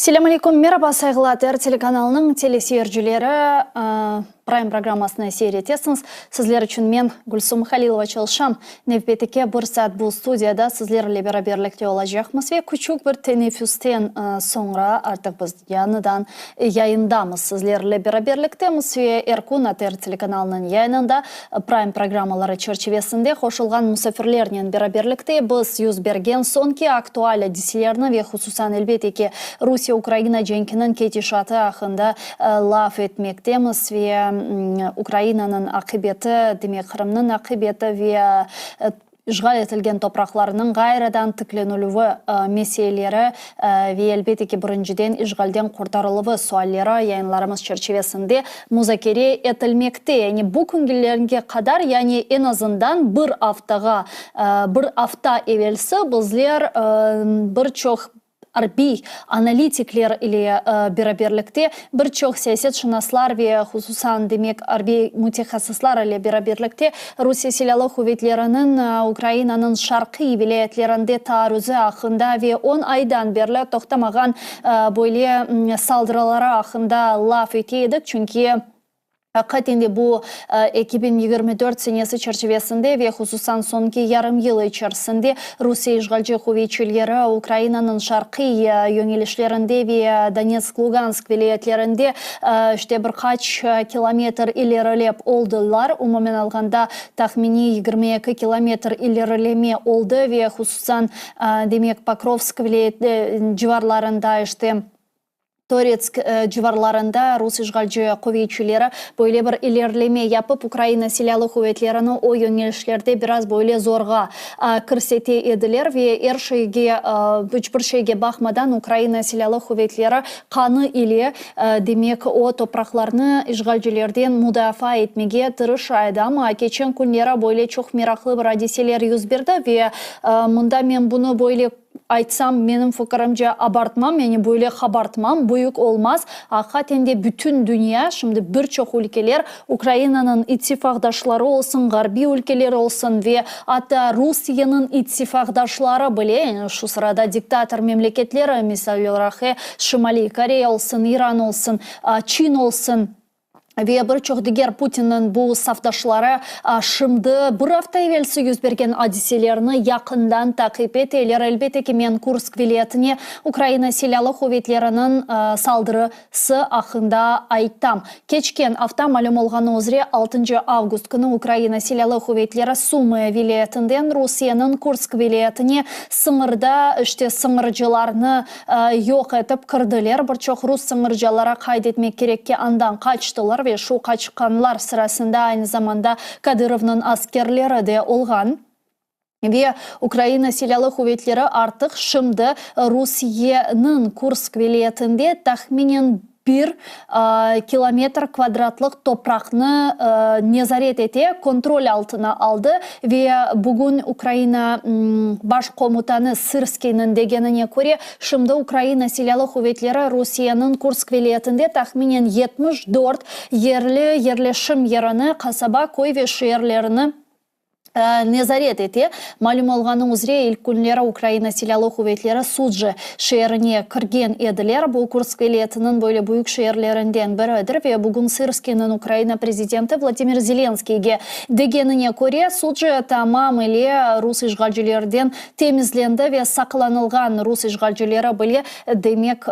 Selâm aleyküm, meraba, sayğılı ATR telekanalınıñ teleseyircileri, Prime programmasını seyir etesiñiz. Sizler içün men, Gülsum Halilova çalışam. Nevbetteki bir saat bu studiyada sizler ile beraberlikte olacaqmız ve küçük bir teneffüsten soñra artıq biz yañıdan yayındamız. Sizler ile beraberliktemiz ve er kün ATR telekanalınıñ yayınında Prime programmaları çerçivesinde qoşulğan musafirlernen beraberlikte biz yüz bergen soñki aktual adiselerni ve hususan, elbette ki, Rusiye-Ukraina cenkiniñ ketişatı aqqında laf etmektemiz ve Ukrainanıñ aqibeti, demek, Qırımnıñ aqibeti ve işğal etilgen topraqlarınıñ ğayrıdan tiklenilüvi meseleleri ve, elbette ki, birinciden işğalden qurtarıluvı sualleri yayınlarımız çerçivesinde muzakere etilmekte. Yani bu künlerge qadar, yani eñ azından bir aftağa, bir afta evelsi bizler bir çoq arbiy analitikler ile beraberlikte, bir çoq siyasetşınaslar ve hususan, demek, arbiy mütehassıslar ile beraberlikte Rusiye Silâlı quvetleriniñ Ukrainanıñ şarqiy vilâyetlerinde taarruzı aqqında ve 10 aydan berli toqtamağan böyle saldırıları aqqında laf ete edik, çünki aqiqaten de bu 2024 senesi çerçivesinde ve hususan soñki yarım yıl içerisinde Rusiye işğalci quvetçileri Ukrainanıñ şarqiy yönelişlerinde ve Donetsk, Lugansk vilâyetlerinde işte bir qaç kilometr ilerilep oldılar. Umumen alğanda tahminiy 22 kilometr ilerileme oldı ve hususan, demek, Pokrovsk vilâyeti civarlarında, işte Toretsk civarlarında rus işğalci quvetçileri böyle bir ilerileme yapıp, Ukraina Silâlı quvetlerini o yönelişlerde biraz böyle zorğa kirsete ediler ve er şeyge, iç bir şeyge baqmadan Ukraina Silâlı quvetleri qanı ile, demek, o topraqlarnı işğalcilerden mudafaa etmege tırışa edi. Amma keçen künleri böyle çoq meraqlı bir adiseler yüz berdi ve mında men bunı böyle aytsam, menim fikirimce, abartmam, yani böyle habartmam, büyük olmaz. Aqiqaten de bütün dünya, şimdi bir çoq ülkeler, Ukrainanıñ ittifaqdaşları olsun, ğarbiy ülkeler olsun ve atta Rusiyeniñ ittifaqdaşları bile, yani şu sırada diktator memleketleri, misal olaraq, Şimaliy Koreya olsun, İran olsun, Çin olsun, ve bir çoq diger Putinniñ bu safdaşları şimdi bir afta evelsi yüz bergen adiselerni yaqından taqip eteler. Elbette ki, men Kursk vilâyetine Ukraina Silâlı quvetleriniñ saldırısı aqqında aytam. Keçken afta malüm olğanı üzre, 6 avgust künü Ukraina Silâlı quvetleri Sumı vilâyetinden Rusiyeniñ Kursk vilâyetine sıñırda işte sıñırcılarnı yoq etip kirdiler. Bir çoq rus sıñırcıları, qayd etmek kerek ki, andan qaçtılar ve şu qaçqanlar sırasında aynı zamanda Kadırovnıñ askerleri de olğan. Ve Ukraina Silâlı quvetleri artıq şimdi Rusiyeniñ Kursk vilâyetinde tahminen 1 kilometr kvadratlıq topraqnı nezaret ete, kontrol altına aldı. Ve bugün Ukraina baş komutanı Sırskiyniñ degenine köre, şimdi Ukraina Silâlı quvetleri Rusiyeniñ Kursk vilâyetinde tahminen 74 yerli yerleşim yerini, qasaba, köy ve şeerlerini nezaret ete. Malüm olğanı üzre, ilk künleri Ukraina Silâlı quvetleri Sudja şeerine kirgen ediler. Bu Kursk vilâyetiniñ böyle büyük şeerlerinden biridir ve bugün Sırskiyniñ Ukraina prezidenti Vladimir Zelenskiyge degenine köre, Sudja tamam ile rus işğalcilerden temizlendi ve saqlanılğan rus işğalcileri bile, demek,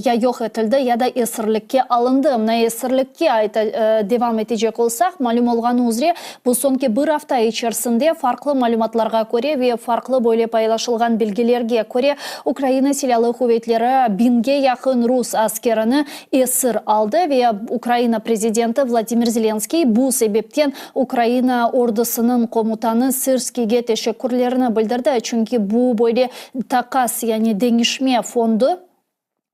ya yoq etildi, ya da esirlikke alındı. Mına esirlikke ayta devam etecek olsaq, malüm olğanı üzre, bu soñki bir afta içerisinde farqlı malümatlarğa köre ve farqlı böyle paylaşılğan bilgilerge köre, Ukraina Silâlı quvetleri 1000ge yaqın rus askerini esir aldı ve Ukraina prezidenti Vladimir Zelenskiy bu sebepten Ukraina ordusınıñ komutanı Sırskiyge teşekkürlerini bildirdi, çünki bu böyle taqas, yani deñişme fondu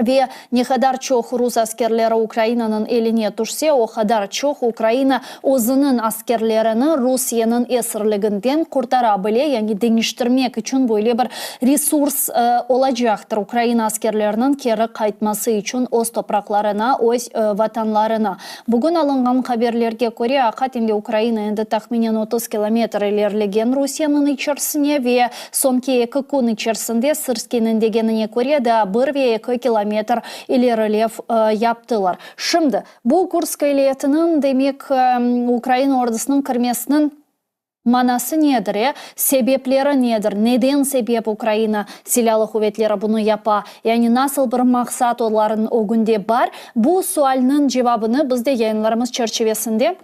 ve ne qadar çoq rus askerleri Ukrainanıñ eline tüşse, o qadar çoq Ukraina özüniñ askerlerini Rusiyeniñ esirliginden qurtara bile, yani deñiştirmek içün böyle bir resurs olacaqtır Ukraina askerleriniñ keri qaytması içün öz topraqlarına, öz vatanlarına. Bugün alınğan haberlerge köre, aqiqaten de Ukraina endi tahminen 30 kilometr ilerlegen Rusiyeniñ içerisine ve soñki 2 kün içerisinde, Sırskiyniñ degenine köre, daa 1 ve 2 kilometr. kilometr ilerilev yaptılar. Şimdi, bu Kursk vilâyetiniñ, demek, Ukraina ordusınıñ kirmesiniñ manası nedir, e? Sebepleri nedir? Neden sebep Ukraina Silâlı quvetleri bunı yapa? Yani nasıl bir maqsat olarnıñ ögünde bar? Bu sualniñ cevabını biz de yayınlarımız çerçivesinde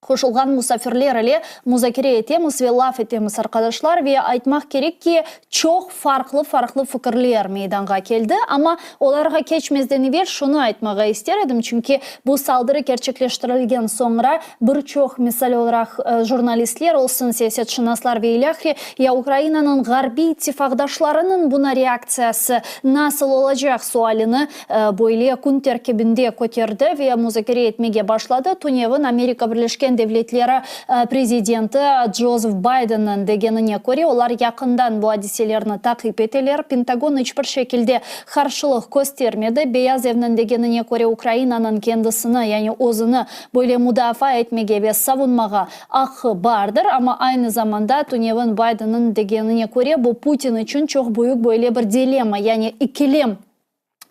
qoşulğan musafirler ile muzakere etemiz ve laf etemiz, arqadaşlar. Ve aytmaq kerek ki, çoq farqlı-farqlı fikirler meydanğa keldi, amma olarğa keçmezden evel şunı aytmağa ister edim, çünki bu saldırı kerçekleştirilgen soñra bir çoq, misal olaraq, jurnalistler olsun, siyasetşınaslar ve ilâhre, ya Ukrainanıñ ğarbiy ittifaqdaşlarınıñ buna reaktsiyası nasıl olacaq sualini böyle kün terkibinde köterdi ve muzakere etmege başladı. Tünevin Amerika Birleşken Devletleri prezidenti Joseph Bidenniñ degenine köre, olar yaqından bu adiselerni taqip eteler. Pentagon iç bir şekilde qarşılıq köstermedi. Beyaz Evniñ degenine köre, Ukrainanıñ kendisini, yani özüni böyle mudafaa etmege ve savunmağa aqqı bardır. Amma aynı zamanda tünevin Bidenniñ degenine köre, bu Putin içün çoq büyük böyle bir dilemma, yani ikilem,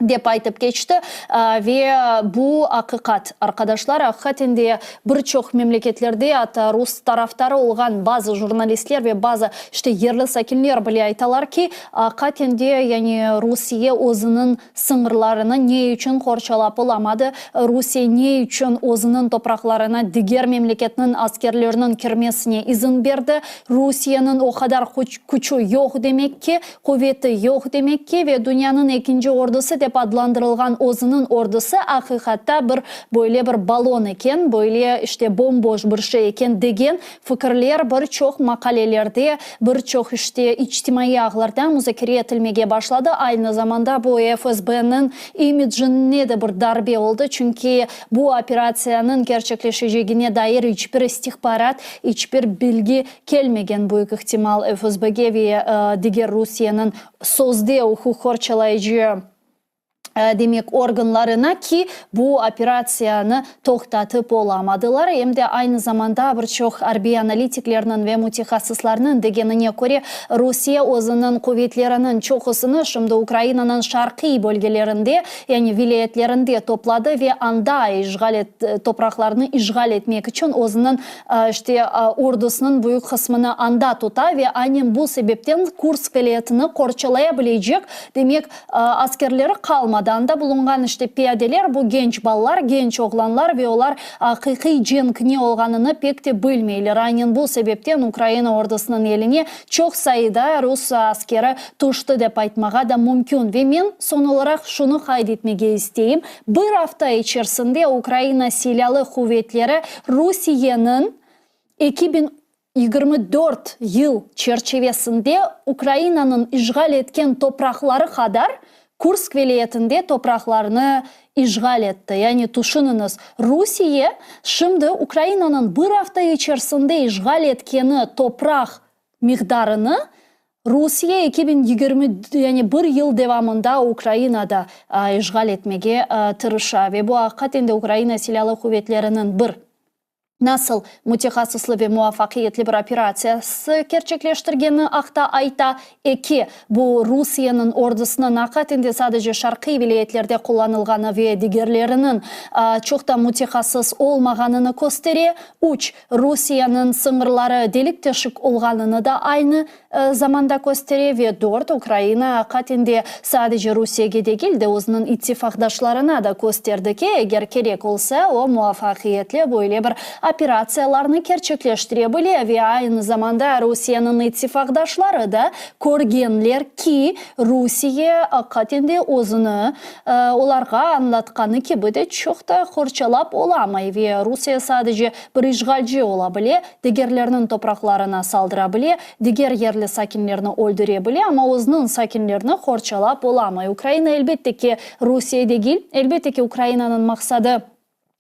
dep aytıp keçti. Ve bu aqiqat, arqadaşlar, aqiqaten de bir çoq memleketlerde, atta rus tarafdarı olğan bazı jurnalistler ve bazı, işte, yerli sakinler bile aytalar ki, aqiqaten de, yani Rusiye özüniñ sıñırlarını ne içün qorçalap olamadı, Rusiye ne içün özüniñ topraqlarına diger memleketniñ askerleriniñ kirmesine izin berdi, Rusiyeniñ o qadar küçü yoq demek ki, Quveti yoq demek ki, ve dünyanıñ ekinci ordusı dep adlandırılğan özüniñ ordusı aqiqatta bir böyle bir balon eken, böyle işte bom-boş bir şey eken degen fikirler bir çoq maqalelerde, bir çoq işte içtimaiy ağlarda muzakere etilmege başladı. Aynı zamanda bu FSBniñ imicine de bir darbe oldı, çünki bu operatsiyanıñ kerçekleşecegine dair iç bir istihbarat, iç bir bilgi Kelmegen büyük ihtimal FSBge ve diger Rusiyeniñ sözde uquq qorçalayıcı demek organlarına ki, bu operatsiyanı toqtatıp olamadılar. Em de aynı zamanda bir çoq arbiy analitiklerniñ ve mütehassıslarnıñ degenine köre, Rusiye özüniñ quvetleriniñ çoqusını şimdi Ukrainanıñ şarqiy bölgelerinde, yani vilâyetlerinde topladı ve anda işğal topraqlarnı işğal etmek içün özüniñ İşte, ordusınıñ büyük qısmını anda tuta ve aynen bu sebepten Kursk vilâyetini qorçalaya bilecek, demek, askerleri qalmadı. Anda bulunğan, işte, piyadeler, bu genç balalar, genç oğlanlar ve olar aqiqiy cenk ne olğanını pek te bilmeyler. Aynen bu sebepten Ukraina ordusınıñ eline çoq sayıda rus askeri tüşti dep aytmağa da mümkün. Ve men soñ olaraq şunı qayd etmege isteyim, Bir afta içersinde Ukraina Silâlı quvetleri Rusiyeniñ 2024 yıl çerçivesinde Ukrainanıñ işğal etken topraqları qadar Kursk vilâyetinde topraqlarnı işğal etti. Yani tüşüniñiz, Rusiye şimdi Ukrainanıñ bir afta içersinde işğal etkeni topraq miqdarını Rusiye 2020, yani bir yıl devamında Ukrainada işğal etmege tırışa ve bu aqiqaten de Ukraina Silâlı Quvetleriniñ bir nasıl mütehassıslı ve muvafaqiyetli bir operatsiyası kerçekleştirgeni aqta ayta. Eki, bu Rusiyeniñ ordusınıñ aqiqaten de sadece şarqiy vilâyetlerde qullanılğanı ve digerleriniñ çoq da mütehassıs olmağanını köstere. Üç, Rusiyeniñ sıñırları delik-teşik olğanını da aynı zamanda köstere ve dört, Ukraina aqiqaten de sadece Rusiyege degil de, özüniñ ittifaqdaşlarına da kösterdi ki, eger kerek olsa, o muvafaqiyetli böyle bir operatsiyalarnı kerçekleştire bile ve aynı zamanda Rusiyeniñ ittifaqdaşları da körgenler ki, Rusiye aqiqaten de özüni Olarğa añlatqanı kibi de çoq da qorçalap olamay ve Rusiye sadece bir işğalci ola bile, digerlerniñ topraqlarına saldıra bile, diger yerli sakinlerni öldüre bile, amma özüniñ sakinlerini qorçalap olamay. Ukraina, elbette ki, Rusiye degil, elbette ki, Ukrainanıñ maqsadı.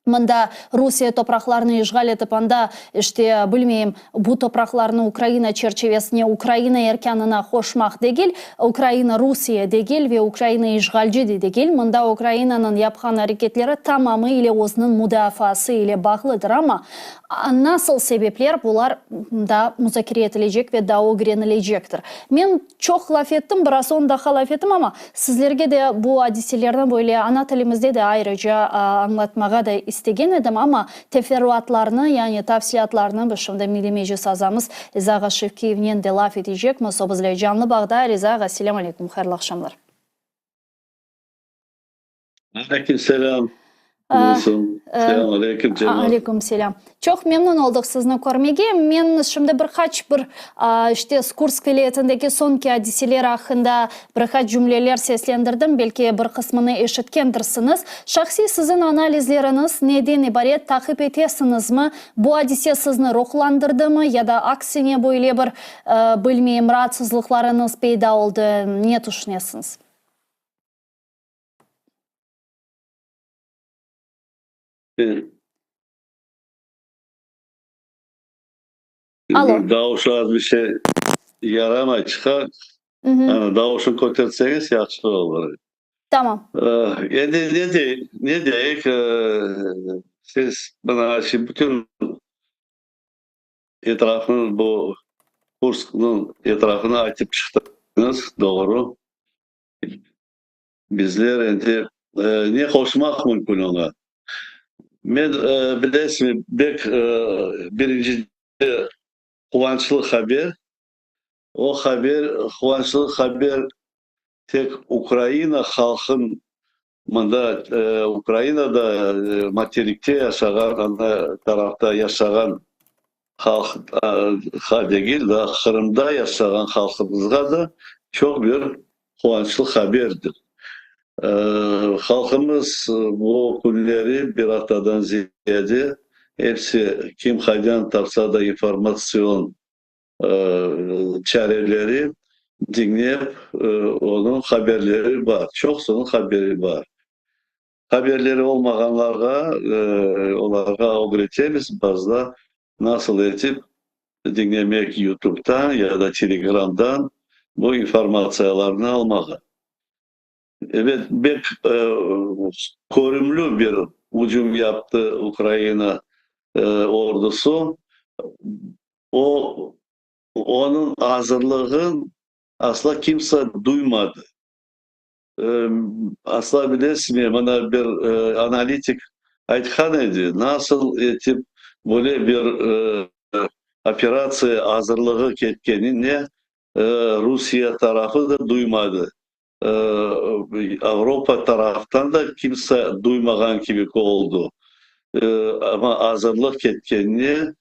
Mında Rusiye topraqlarını işğal etip, anda, işte, bilmeyim, bu topraqlarnı Ukraina çerçevesine, Ukraina erkânına qoşmaq degil, Ukraina Rusiye degil ve Ukraina işğalci de degil, mında Ukrainanıñ yapqan areketleri tamamı ile özüniñ mudafaası ile bağlıdır. Amma nasıl sebepler, bular daa muzakere etilecek ve daa ögrenilecektir. Men çoq laf ettim, biraz on daqqa laf ettim, amma sizlerge de bu adiselerni böyle ana tilimizde de ayrıca añlatmağa da istegen edim, amma teferruatlarnı, yani tafsilâtlarnı biz şimdi Milliy Meclis azamız Riza ağa Şevkiyevnen de laf etecekmiz. O bizle canlı bağda. Riza ağa, selâm aleyküm, hayırlı aqşamlar. Aleyküm selâm, Gülsüm. Selâm aleyküm, cemaat. Aleyküm selâm. Çoq memnün oldıq sizni körmege. Men şimdi bir qaç bir, işte, Kursk vilâyetindeki soñki adiseler aqqında bir qaç cümleler seslendirdim, belki bir qısmını eşitkendirsiñiz. Şahsiy siziñ analizleriñiz neden ibaret, taqip etesiñizmi, bu adise sizni ruhlandırdımı ya da aksine böyle bir, bilmeyim, raatsızlıqlarıñız peyda oldı, ne tüşünesiñiz? Alo. Davuşı az bir şey yaramay çıqa. Ana davuşını köterseñiz yahşı olur. Tamam. Endi ne dey, ne deyik, siz mına şimdi bütün etrafını bu Kursknıñ etrafını aytıp çıqtıñız, doğru. Bizler endi ne qoşmaq mümkün oña? Men, bilesizmi, bek birinci quvançlı haber, o haber, quvançlı haber tek Ukraina halqın mında, Ukrainada, materikte yaşağan, anda tarafta yaşağan Halqqa degil, daa Qırımda yaşağan halqımızğa da çoq bir quvançlı haberdir. Halqımız bu künleri bir aftadan ziyade episi kim qaydan tapsa da informatsion çareleri diñlep, onıñ haberleri bar, çoqsunıñ haberi bar. Haberleri olmağanlarğa, olarğa ögretemiz bazıda nasıl etip diñlemek YouTube'dan ya da Telegram'dan bu informatsiyalarnı almağa. Ebet, bek körümli bir ücüm yaptı Ukraina ordusı. O, onıñ azırlığın asla kimse duymadı. Asla bilesizmi, mına bir analitik aytqan edi, nasıl etip böyle bir operatsiya azırlığı ketkenine Rusiye tarafı da duymadı, Avropa taraftan da kimse duymağan kibi oldı. Amma azırlıq ketkenine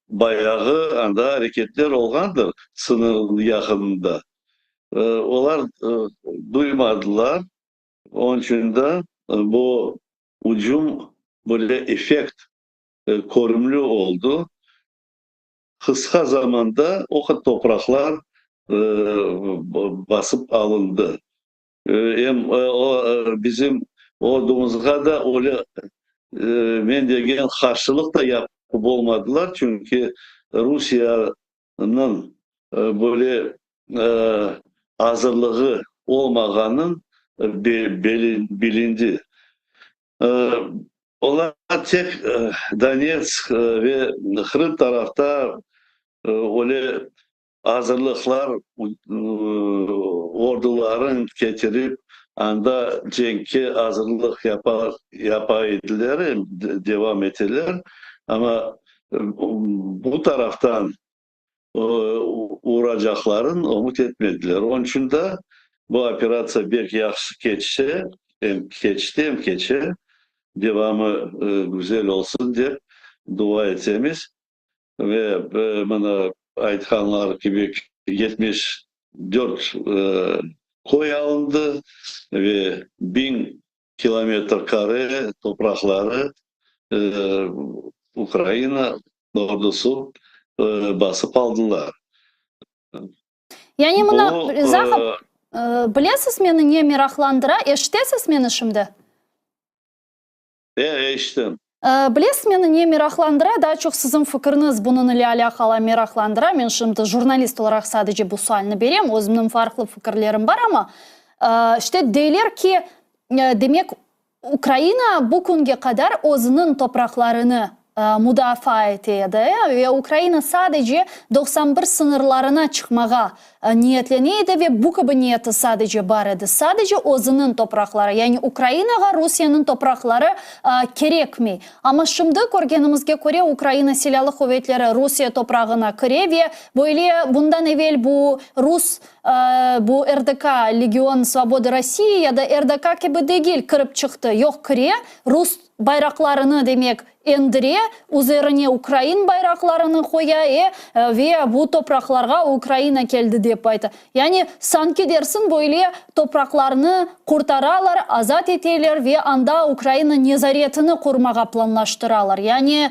bayağı anda areketler olğandır sıñır yaqınında. Olar duymadılar, onıñ içün de bu ücüm böyle effekt, körümli oldı. Qısqa zamanda o qadar topraqlar basıp alındı. Em o bizim ordumızğa da öyle, men degen, qarşılıq da yapıp olmadılar, çünki Rusiye Nıñ böyle azırlığı olmağanın bilindi. Olar tek Donetsk ve Qırım tarafta öyle azırlıqlar, orduların ketirip, anda cenkke azırlıq yapa ediler, devam eteler, amma Bu taraftan uracaqların ümüt etmediler. Onıñ içün de bu operatsiya bek yahşı keçse, em keçti, em keçe, devamı güzel olsun dep dua etemiz. Ve mına aytqanları kibi 74 köy alındı ve 1000 kilometr kare topraqları Ukraina ordusı basıp aldılar. Yani mına, Riza ağa, bilesiz meni ne meraqlandıra? Eşitesiz meni şimdi? E, eşitem. Bilesiz, meni ne meraqlandıra? Daa çoq siziñ fikirniz bunıñ ile alâqalı meraqlandıra. Men şimdi jurnalist olaraq sadece bu sualni berem, özümniñ farqlı fikirlerim bar, amma, işte, deyler ki, demek, Ukraina bu künge qadar özüniñ topraqlarını mudafaa ete edi ve Ukraina sadece 91 sıñırlarına çıqmağa niyetlene edi ve bu kibi niyeti sadece bar edi, sadece özüniñ topraqları, yani Ukrainağa Rusiyeniñ topraqları kerekmey. Amma şimdi körgenimizge köre, Ukraina Silâlı quvetleri Rusiye toprağına kire ve böyle bundan evel bu rus Bu RDK, Legion Svobody Rossii ya da RDK kibi degil, kirip çıqtı. Yoq, kire, rus bayraqlarını, demek, endire, üzerine ukrain bayraqlarını qoya, e, ve bu topraqlarğa Ukraina keldi dep ayta. Yani, sanki dersiñ, böyle topraqlarnı qurtaralar, azat eteler ve anda Ukraina nezaretini qurmağa planlaştıralar. Yani,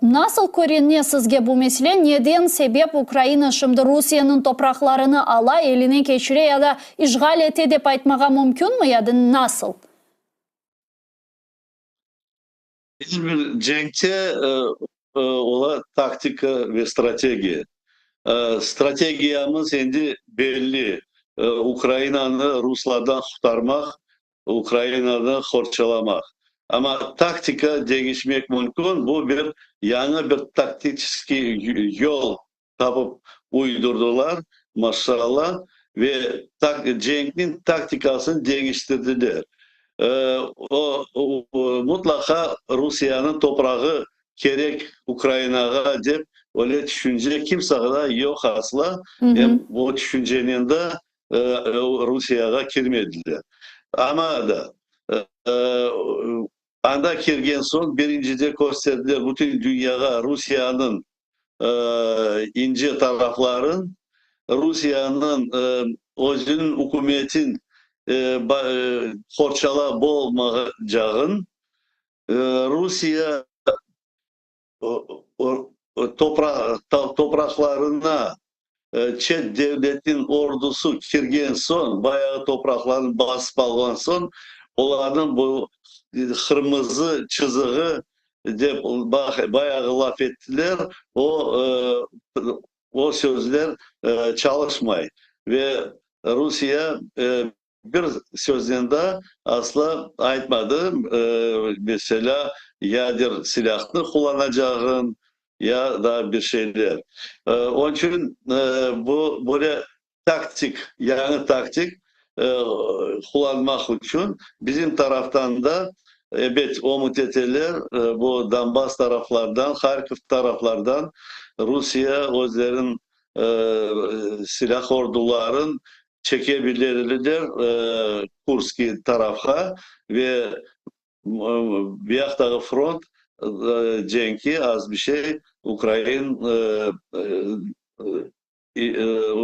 Nasıl körüne sizge bu mesele, neden sebep Ukraina şimdi Rusiyeniñ topraqlarını ala, eline keçire ya da işğal ete dep aytmağa mümkünmi ya da nasıl? Er bir cenkte ola taktika ve strategiya. Strategiyamız endi belli, Ukrainanı ruslardan qurtarmaq, Ukrainanı qorçalamaq. Amma taktika deñişmek mümkün, bu bir yañı bir taktiçeskiy yol tapıp uydurdılar, maşallah, ve cenkniñ taktikasını deñiştirdiler. O, mutlaqa Rusiyeniñ toprağı kerek Ukrainağa dep öyle tüşünce kimsede yoq asla, em o tüşüncenen de Rusiyağa kirmediler. Amma da anda kirgen soñ birincide kösterdiler bütün dünyağa Rusiyanıñ ince tarafların, Rusiyanıñ özüniñ ükümetin qorçalap olmaycağın, Rusiya topraqlarına çet devletniñ ordusı kirgen soñ, bayağı topraqlarnı basıp alğan soñ, olarnıñ bu qırmızı çızığı dep bayağı laf ettiler, o, o sözler çalışmay ve Rusiye Bir söznen daa asla aytmadı, meselâ, yader silâhnı qullanacağın, ya daa bir şeyler. Onıñ içün bu böyle taktik, yañı taktik qullanmaq içün bizim taraftan da, ebet, ümüt eteler, bu Donbass taraflardan, Harkov taraflardan Rusiye özleriniñ silâh orduların çeke bilirler Kurskiy tarafqa ve buyaqtağı front cenki az bir şey ukrain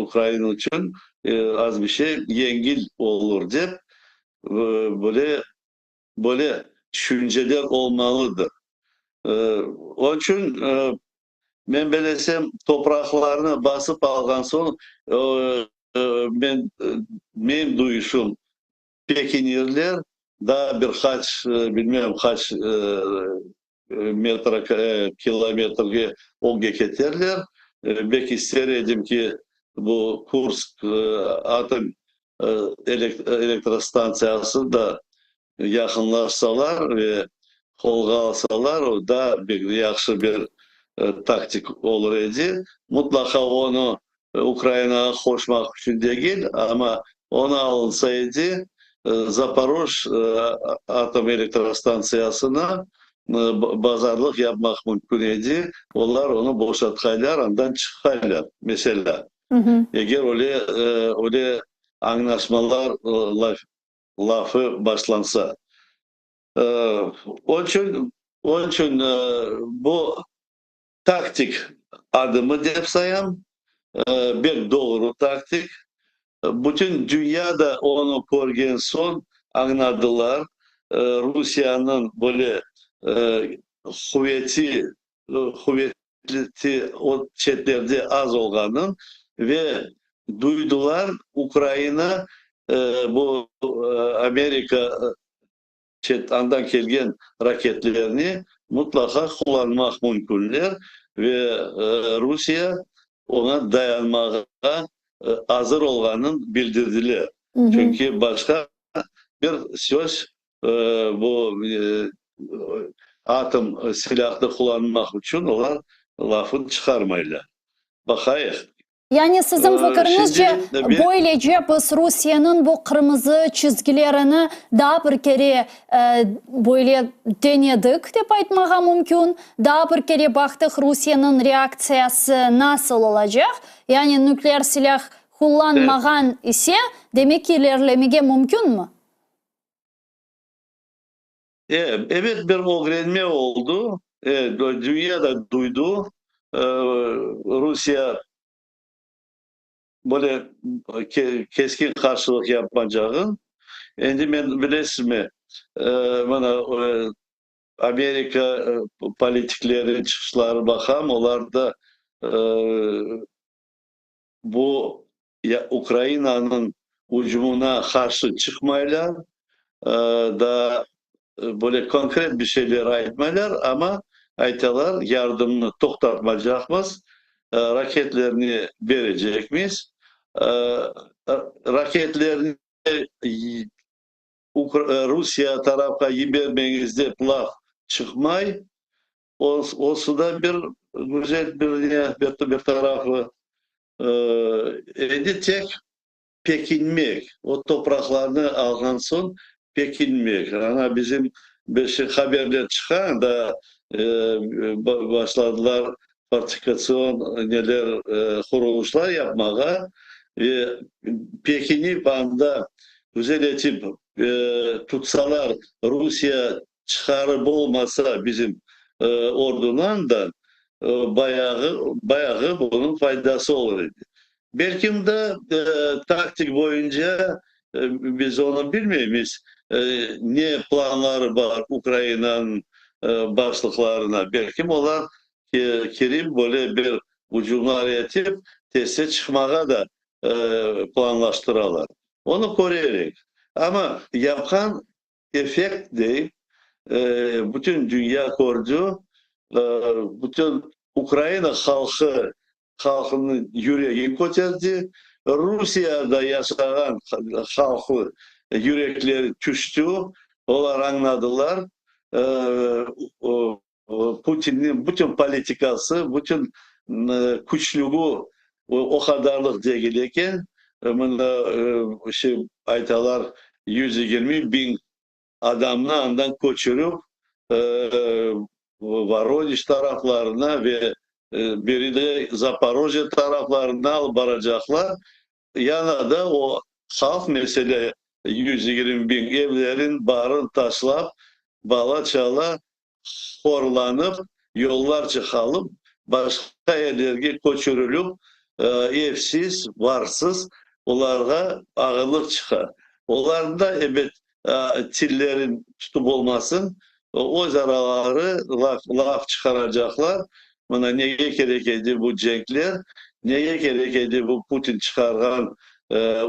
ukrain içün az bir şey yengil olur dep böyle böyle tüşünceler olmalıdır. Onıñ içün Men belesem, topraqlarnı basıp alğan soñ, men, menim duyuşım, pekinirler, daa bir qaç, bilmem qaç metr, kilometrge ögge keterler. Bek ister edim ki, bu Kursk atom elektrostantsiyası da yaqınlaşsalar ve qolğa alsalar, o daa bir yahşı bir taktik olur edi. Mutlaqa onı Ukrainağa qoşmaq içün degil, amma onı alınsa edi, Zaporoj atom elektrostantsiyasını bazarlıq yapmaq mümkün edi, olar onı boşatqaylar, andan çıqqaylar, meselâ. Eger öyle öyle añlaşmalar lafı başlansa. Onıñ içün, onıñ içün bu taktik adımı dep sayam, bek doğru taktik. Bütün dünya da onı körgen soñ añladılar, Rusiyeniñ böyle quveti, quveti o çetlerde az olğanın ve duydular, Ukraina bu Amerika. Çet andan kelgen raketlerni mutlaqa qullanmaq mümkünler ve Rusiye oña dayanmağa azır olğanın bildirdiler. Çünki başqa bir söz bu atom silâhnı qullanmaq içün olar lafın çıqarmaylar. Baqayıq. Yani siziñ fikiriñizce, böylece biz Rusiyeniñ bu qırmızı çizgilerini daa bir kere böyle denedik, dep aytmağa mümkün, daa bir kere baqtıq Rusiyeniñ reaktsiyası nasıl olacaq, yani nükleer silâh qullanmağan ise, demek ki ilerlemege mümkünmi? Ebet, bir ögrenme oldı, dünya da duydı, Rusiye böyle keskin qarşılıq yapmacağın. Endi men, bilesizmi, mına Amerika politikleriniñ çıqışlarına baqam, olar da bu Ukrainanıñ ücümına qarşı çıqmaylar, daa böyle konkret bir şeyler aytmaylar, amma aytalar, yardımnı toqtatmacaqmız, raketlerni berecekmiz, raketlerni Rusiye tarafqa yibermeñiz dep laf çıqmay, Osı da bir güzel bir ne, bir tarafı. Endi tek pekinmek, o topraqlarnı alğan soñ pekinmek. Ana bizim bir şey haberler çıqa, anda başladılar fortifikatsion neler, qurulışlar yapmağa ve pekinip anda güzel etip tutsalar, Rusiye Çıqarıp olmasa bizim ordunıñ da bayağı, bayağı bunıñ faydası olur edi. Belkim de taktik boyunca biz onı bilmeymiz, ne planları bar Ukrainanıñ başlıqlarına, belkim olar kirip böyle bir ucumlar etip tezse çıqmağa da planlaştıralar. Onı körerek. Amma yapqan Effekt dey, bütün dünya kördi, bütün Ukraina halqı, halqınıñ yüregi köterdi, Rusiyada yaşağan halqı yürekleri tüştü, olar añladılar, Putinniñ bütün politikası, bütün küçlügi o qadarlıq degil eken. Mında şey aytalar, 120 biñ adamnı andan köçürip, Voronej taraflarına ve biri de Zaporojye taraflarına alıp baracaqlar. Yana da o halq mesele 120 biñ evlerin barın taşlap, bala-çala horlanıp, yollarca qalıp, başqa yerlerge köçürilip, evsiz, varsız, olarğa ağırlıq çıqa. Olarnı da, ebet, tillerin tutıp olmasın, öz araları laf çıqaracaqlar, mına nege kerek edi bu cenkler, nege kerek edi bu Putin çıqarğan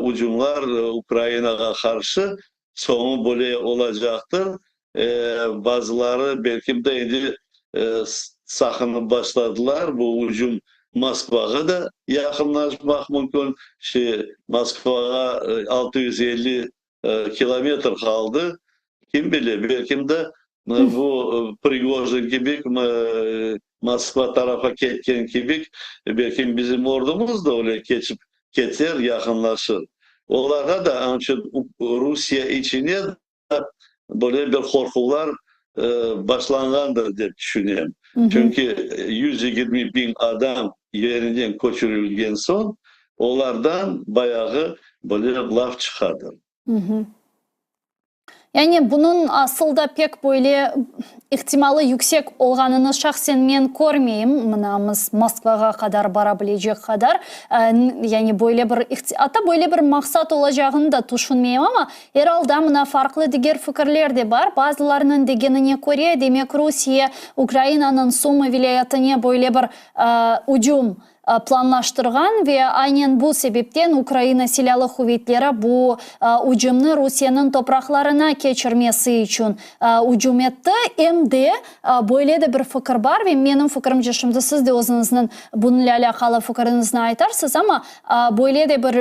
ucumlar Ukrainağa qarşı, Soñu böyle olacaqtır. Bazıları belki de endi saqınıp başladılar, bu ücüm Moskvağa da yaqınlaşmaq mümkün. Şe, Moskvağa 650 kilometr qaldı. Kim bile, belki de bu Prigojin kibi Moskva tarafa ketken kibi, belki bizim ordumız da öyle keçip keter, yaqınlaşır. Olarğa da, anıñ içün Rusiye içine da böyle bir qorquvlar başlanğandır dep tüşünem. Çünki 120 biñ adam yerinden köçürilgen soñ, olardan bayağı böyle laf çıqadır. Yani bunıñ asıl da pek böyle ihtimalı yüksek olğanını şahsen men körmeyim, mına biz Moskvağa qadar bara bilecek qadar, yani böyle bir atta böyle bir maqsat olacağını da tüşünmeyim, amma er alda mına farqlı diger fikirler de bar, bazılarınıñ degenine köre, demek Rusiye Ukrainanıñ Sumı vilâyetine böyle bir ücüm. planlaştırğan ve aynen bu sebepten Ukraina Silâlı Quvetleri bu ücümni Rusiyeniñ topraqlarına keçirmesi içün ücüm etti. Em de böyle de bir fikir bar ve menim fikirimce, şimdi siz de özüñizniñ bunıñle alâqalı fikiriñizni aytarsız, amma böyle de bir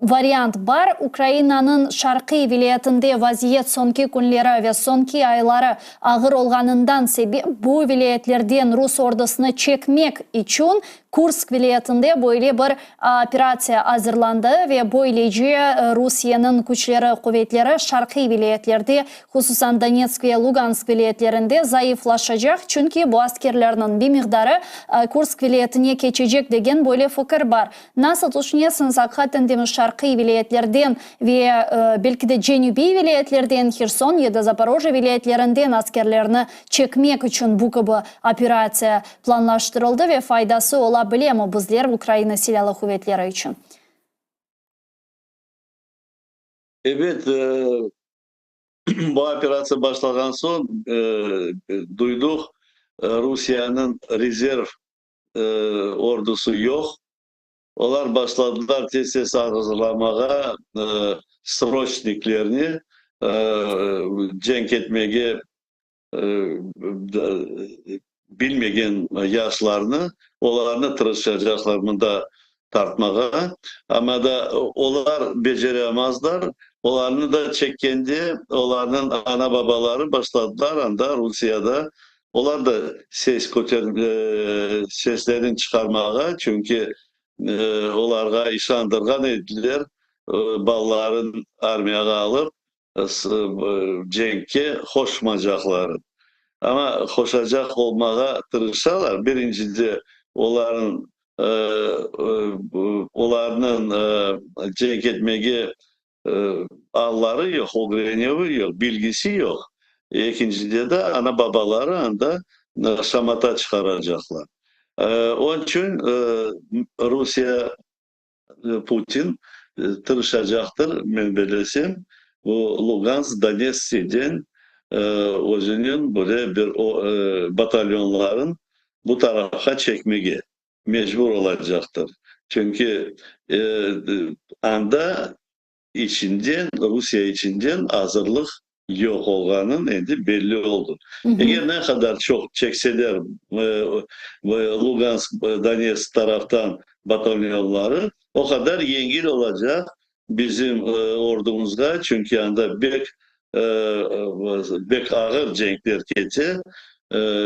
Variant bar, Ukrainanıñ şarqiy vilâyetinde vaziyet soñki künleri ve soñki ayları ağır olğanından sebep bu vilâyetlerden rus ordusını çekmek içün Kursk vilâyetinde böyle bir operatsiya azırlandı ve böylece Rusiyeniñ küçleri, quvetleri şarqiy vilâyetlerde, hususan Donetsk ve Lugansk vilâyetlerinde zayıflaşacaq, çünki bu askerlerniñ bir miqdarı Kursk vilâyetine keçecek degen böyle fikir bar. Nasıl tüşünesiñiz, aqiqaten de şarqiy vilâyetlerden ve belki de cenübiy vilâyetlerden, Herson ya da Zaporojye vilâyetlerinden askerlerni çekmek içün bu kibi operatsiya planlaştırıldı ve faydası ola bilemi bizler, Ukraina Silâlı Quvetleri içün? Ebet, bu operatsiya başlağan soñ duyduq, Rusiyeniñ rezerv ordusı yoq. Olar başladılar tez-tez azırlamağa sroçniklerni, cenk etmege bilmegen yaşlarnı, olarnı tırışacaqlar mında tartmağa. Amma da olar beceramazlar. Olarnı da çekkende olarnıñ ana-babaları başladılar anda Rusiyada Olar da ses köter, seslerini çıqarmağa, çünki olarğa işandırğan ediler, balaların armiyağa alıp, cenkke qoşmacaqları. Amma qoşacaq olmağa tırışalar. Birincide, olarnıñ, olarnıñ cenk etmege Alları yoq, ögrenüvi yoq, bilgisi yoq. Ekincide de ana-babaları anda şamata çıqaracaqlar. Onıñ içün Rusiye, Putin tırışacaqtır, men belesem, bu Lugansk, Donetskden özüniñ böyle bir batalyonların bu tarafqa çekmege. Mecbur olacaqtır. Çünki anda içinden, Rusiye içinden azırlıq yoq olğanın endi belli oldı. Eger ne qadar çoq çekseler Lugansk, Donetsk taraftan batalyonları, o qadar yengil olacaq bizim ordumızğa, çünki anda bek bek ağır cenkler kete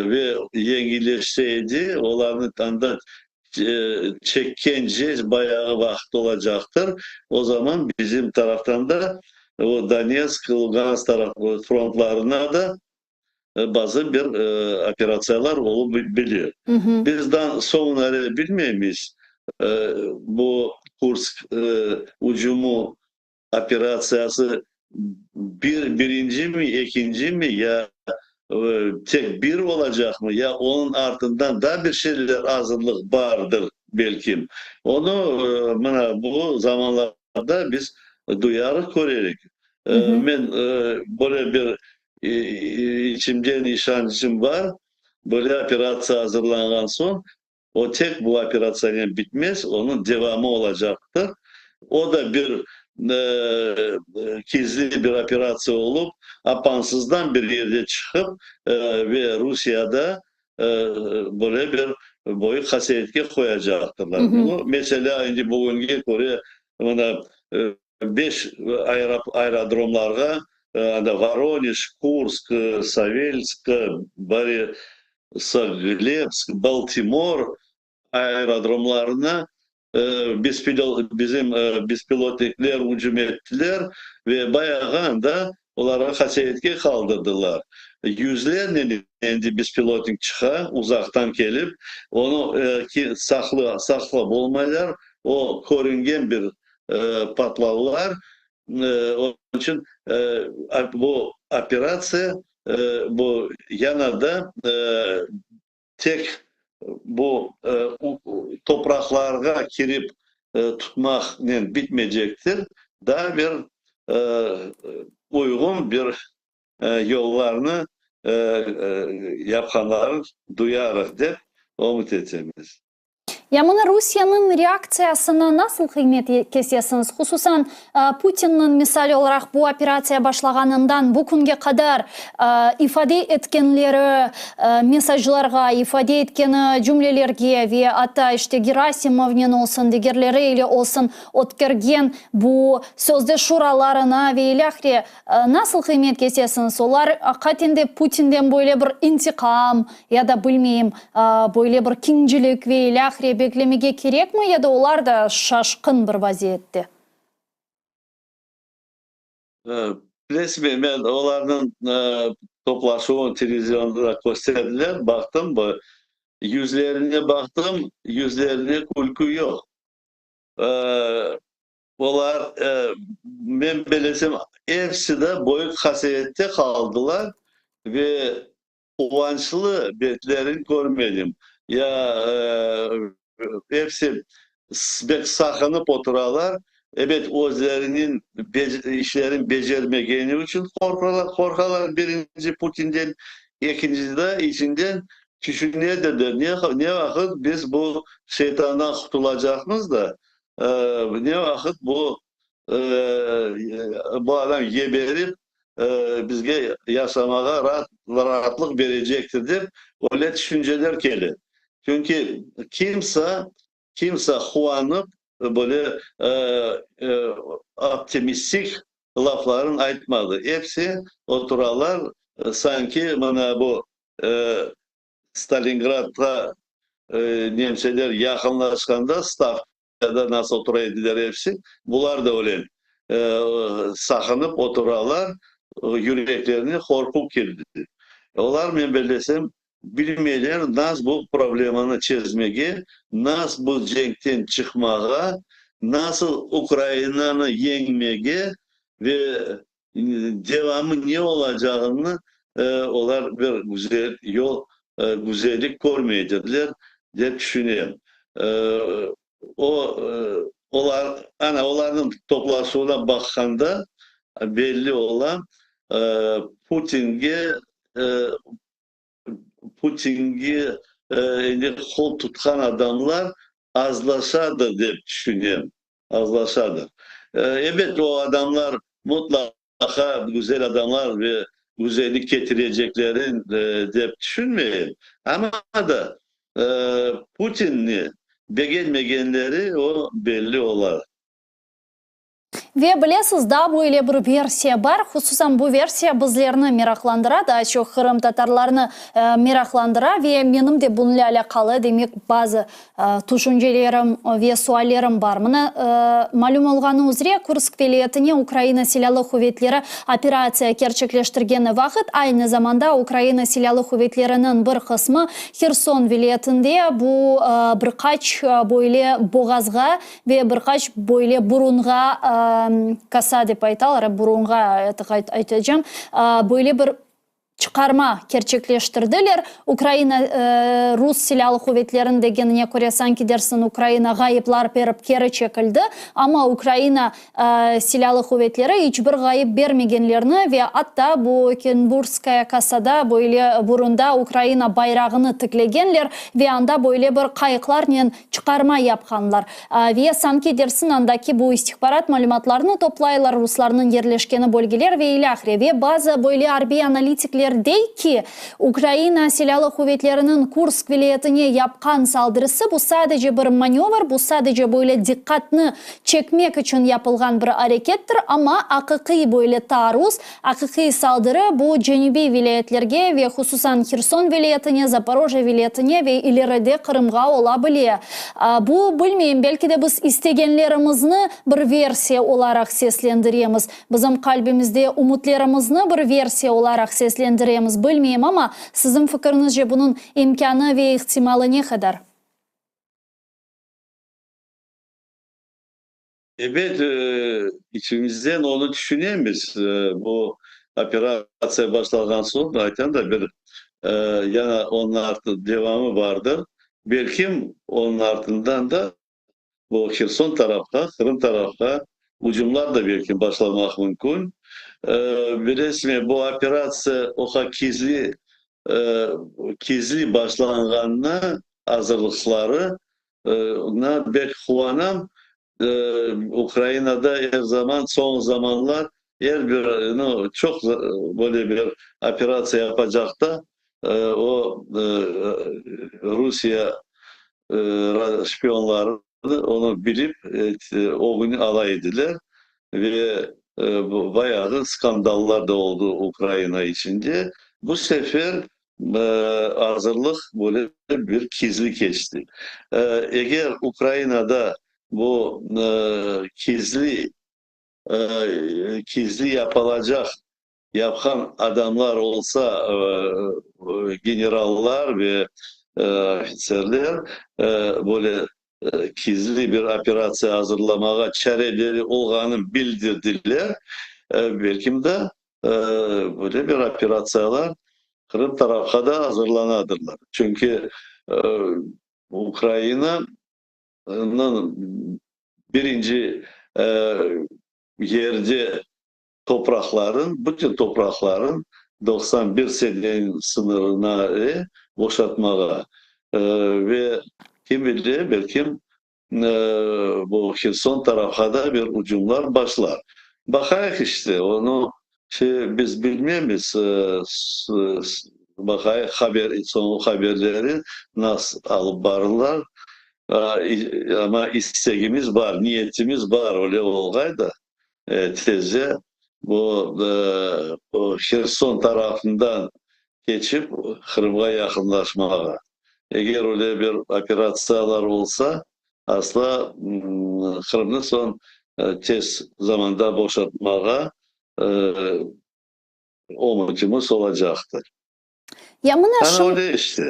ve yengilleşse edi, olarnı anda çekkence bayağı vaqıt olacaqtır. O zaman bizim taraftan da o Donetsk, Lugansk taraf frontlarına da bazı bir operatsiyalar olıp bilir. Biz daa soñunare bilmeymiz, bu Kursk ücümi operatsiyası bir birincimi, ekincimi ya tek bir olacaqmı, ya onıñ artından daa bir şeyler azırlıq bardır belkim. Onı mına bu zamanlarda biz duyarıq, körerik. Men böyle bir içimden işançım bar, böyle operatsiya azırlanğan soñ, o tek bu operatsiyanen bitmez, onıñ devamı olacaqtır. O da bir gizli bir operatsiya olıp, apansızdan bir yerde çıqıp ve Rusiyada böyle bir böyük qasevetke qoyacaqtırlar. Bunı, meselâ, endi bugünge köre, mına, Beş aerodromlarğa, anda Voronej, Kursk, Savelsk, Borisoglebsk, Baltimor aerodromlarına bizim bespilotnikler ücüm ettiler ve bayağı anda olarğa qasevetke qaldırdılar. Yüzlernen endi bespilotnik çıqa uzaqtan kelip, onı saqlap olmaylar, o körüngen bir patlavlar, onıñ içün bu operatsiya bu yanada tek bu topraqlarğa kirip tutmaqnen bitmeycektir, daa bir uyğun bir yollarnı yapqanlarını duyarıq, dep ümüt etemiz. Ya mına Rusiyeniñ reaktsiyasına nasıl qıymet kesesiñiz? Hususan, Putinniñ, misal olaraq, bu operatsiya başlağanından bu künge qadar ifade etkenleri mesajlarğa, ifade etkeni cümlelerge ve atta, işte, Gerasimovnen olsun, digerleri ile olsun ötkergen bu sözde şuralarına ve ilâhre Nasıl qıymet kesesiñiz? Olar aqiqaten de Putinden böyle bir intiqam ya da, bilmeyim, böyle bir kincilik ve ilâhre beklemege kerekmi ya da olar da şaşqın bir vaziyette? Bilesizmi, men olarnıñ toplaşuvını televizionda kösterdiler, baqtım, yüzlerine baqtım, yüzlerinde külkü yoq. Olar, men belesem, episi de böyük qasevette qaldılar ve quvançlı betlerini körmedim. Ya episi bek saqınıp oturalar, ebet, özleriniñ işlerini becermegeni içün qorqalar, birinci Putinden, ekinci de içinden tüşünedirler, ne vaqıt biz bu şeytandan qutulacaqmız da, Ne vaqıt bu bu adam geberip, bizge yaşamağa raat raatlıq berecektir dep, öyle tüşünceler kele. Çünki kimse, kimse quvanıp, böyle optimistik laflarını aytmadı. Episi oturalar, sanki mına bu Stalingradğa nemseler yaqınlaşqanda stavkada nasıl otura ediler episi, bular da öyle saqınıp oturalar, yüreklerine qorqu kirdi. Olar, men bellesem, bilmeyler nas bu problemanı çezmege, nas bu cenkten çıqmağa, nasıl Ukrainanı yeñmege ve Devamı ne olacağını olar bir güzel yol, güzellik körmeydirler, dep tüşünem. O, olar, ana, olarnıñ toplaşuvına baqqanda belli ola, Putinge, Putinge endi qol tutqan adamlar azlaşadır, dep tüşünem. Azlaşadır. Ebet, o adamlar mutlaqa güzel adamlar ve güzellik ketirecekleri dep tüşünmeyim. Amma da Putinni begenmegenleri o belli ola. Ve bilesiz, daa böyle bir versiya bar, hususan bu versiya bizlerni meraqlandıra, daa çoq qırımtatarlarnı meraqlandıra ve menim de bununle alâqalı, demek, bazı Tüşüncelerim ve suallerim bar. Mına, malüm olğanı üzre, Kursk vilâyetine Ukraina Silâlı quvetleri operatsiya kerçekleştirgeni vaqıt, aynı zamanda Ukraina Silâlı quvetleriniñ bir qısmı Herson vilâyetinde bu bir qaç böyle boğazğa ve bir qaç böyle burunğa, kosa dep aytalar, burunğa aytacam, böyle bir çıqarma kerçekleştirdiler. Ukraina rus silâlı quvetleriniñ degenine köre, sanki dersiñ Ukraina ğayıplar berip keri çekildi, amma Ukraina silâlı quvetleri iç bir ğayıp bermegenlerini ve atta bu Kinburgskaya kosada böyle burunda Ukraina bayrağını tiklegenler ve anda böyle bir qayıqlarnen çıqarma yapqanlar. Ve sanki dersiñ andaki bu istihbarat malümatlarını toplaylar, ruslarnıñ yerleşkeni bölgeler ve ilâhre. Ve bazı böyle arbiy analitikler dey ki, Ukraina Silâlı quvetleriniñ Kursk vilâyetine yapqan saldırısı bu sadece bir manövr, bu sadece böyle diqqatnı çekmek içün yapılğan bir arekettir, amma aqiqiy böyle taarruz, aqiqiy saldırı bu cenübiy vilâyetlerge ve hususan Herson vilâyetine, Zaporojye vilâyetine ve ileride Qırımğa ola bile. Bu, bilmeyim, belki de biz istegenlerimizni bir versiya olaraq seslendiremiz, bizim qalbimizde ümütlerimizni bir versiya olaraq seslendiremiz, bilmeyim, amma siziñ fikiriñizce bunıñ imkânı ve ihtimalı ne qadar? Ebet, içimizden onı tüşünemiz. Bu operatsiya başlanğan soñ, aytam da, bir yana onıñ artı devamı bardır. Belkim, onıñ artından da bu Herson tarafqa, Qırım tarafqa ucumlar da belkim başlamaq mümkün. Bilesizmi, bu operatsiya oqa gizli, gizli başlanğanına azırlıqları. Oña bek quvanam. Ukrainada er zaman, soñ zamanlar er bir, nu, çoq böyle bir operatsiya yapacaqta o Rusiye şpionları onı bilip, ögüni ala ediler ve bayağı skandallar da oldı Ukraina içinde. Bu sefer azırlıq böyle bir gizli keçti. Eger Ukrainada bu gizli gizli yapılacaq yapqan adamlar olsa, generallar ve ofitserler böyle gizli bir operatsiya azırlamağa çareleri olğanın bildirdiler, belkim de böyle bir operatsiyalar Qırım tarafqa da azırlanadırlar. Çünki Ukrainanıñ birinci yerde topraqların, bütün topraqların 91 seneniñ sıñırına boşatmağa ve kim bile, belkim bu Herson tarafqa da bir ucumlar başlar. Baqayıq işte, onı şey biz bilmemiz, baqayıq haber, soñu haberleri nasıl alıp barırlar, amma istegimiz bar, niyetimiz bar, öyle olğay da tezce bu Herson tarafından keçip Qırımğa yaqınlaşmağa. Eger öyle bir operatsiyalar olsa, asla Qırımnı soñ tez zamanda boşatmağa ümütimiz olacaqtır. Ya mına Ana öyle işte.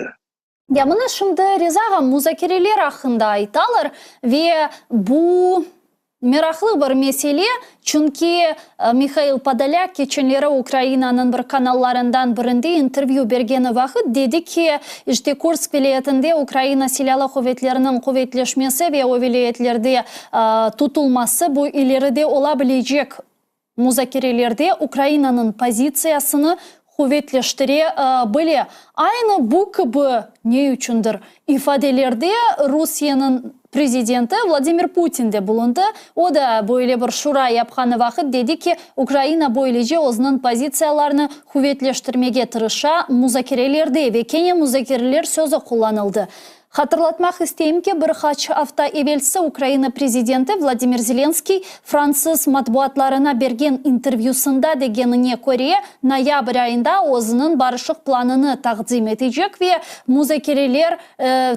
Ya mına şimdi, Riza ağa, muzakereler aqqında aytalar ve bu meraqlı bir mesele, çünki Mihail Podolâk keçenleri Ukrainanıñ bir kanallarından birinde intervyü bergeni vaqıt dedi ki, işte Kursk vilâyetinde Ukraina Silâlı quvetleriniñ quvetleşmesi ve o vilâyetlerde tutulması bu ileride ola bilecek muzakerelerde Ukrainanıñ pozitsiyasını quvetleştire bile. Aynı bu kibi, ne içündir, ifadelerde Rusiyeniñ prezidenti Vladimir Putin de bulundı. O da böyle bir şura yapqanı vaqıt dedi ki, Ukraina böylece özüniñ pozitsiyalarını quvetleştirmege tırışa muzakerelerde ve kene muzakereler sözü qullanıldı. Hatırlatmaq isteyim ki, bir qaç afta evelsi Ukraina prezidenti Vladimir Zelenskiy fransız matbuatlarına bergen intervyüsında degenine köre, noyabr ayında özüniñ barışıq planını taqdim etecek ve muzakereler,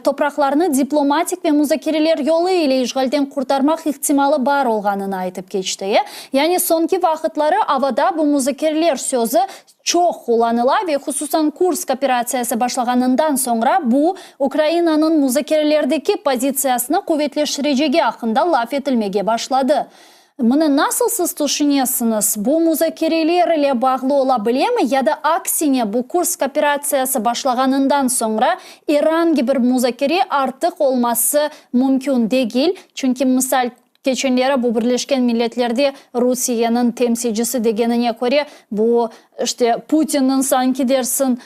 topraqlarnı diplomatik ve muzakereler yolu ile işğalden qurtarmaq ihtimalı bar olğanını aytıp keçti. Yani soñki vaqıtları avada bu muzakereler sözü çoq qullanıla ve hususan Kursk operatsiyası başlağanından soñra bu, Ukrainanıñ muzakerelerdeki pozitsiyasını quvetleştirecegi aqqında laf etilmege başladı. Mını nasıl siz tüşünesiñiz, bu muzakereler ile bağlı ola bilemi ya da aksine bu Kursk operatsiyası başlağanından soñra er angi bir muzakere artıq olması mümkün degil, çünki misal Keçenleri bu Birleşken Milletlerde Rusiyeniñ temsilcisi degenine köre, bu, işte, Putinniñ sanki dersin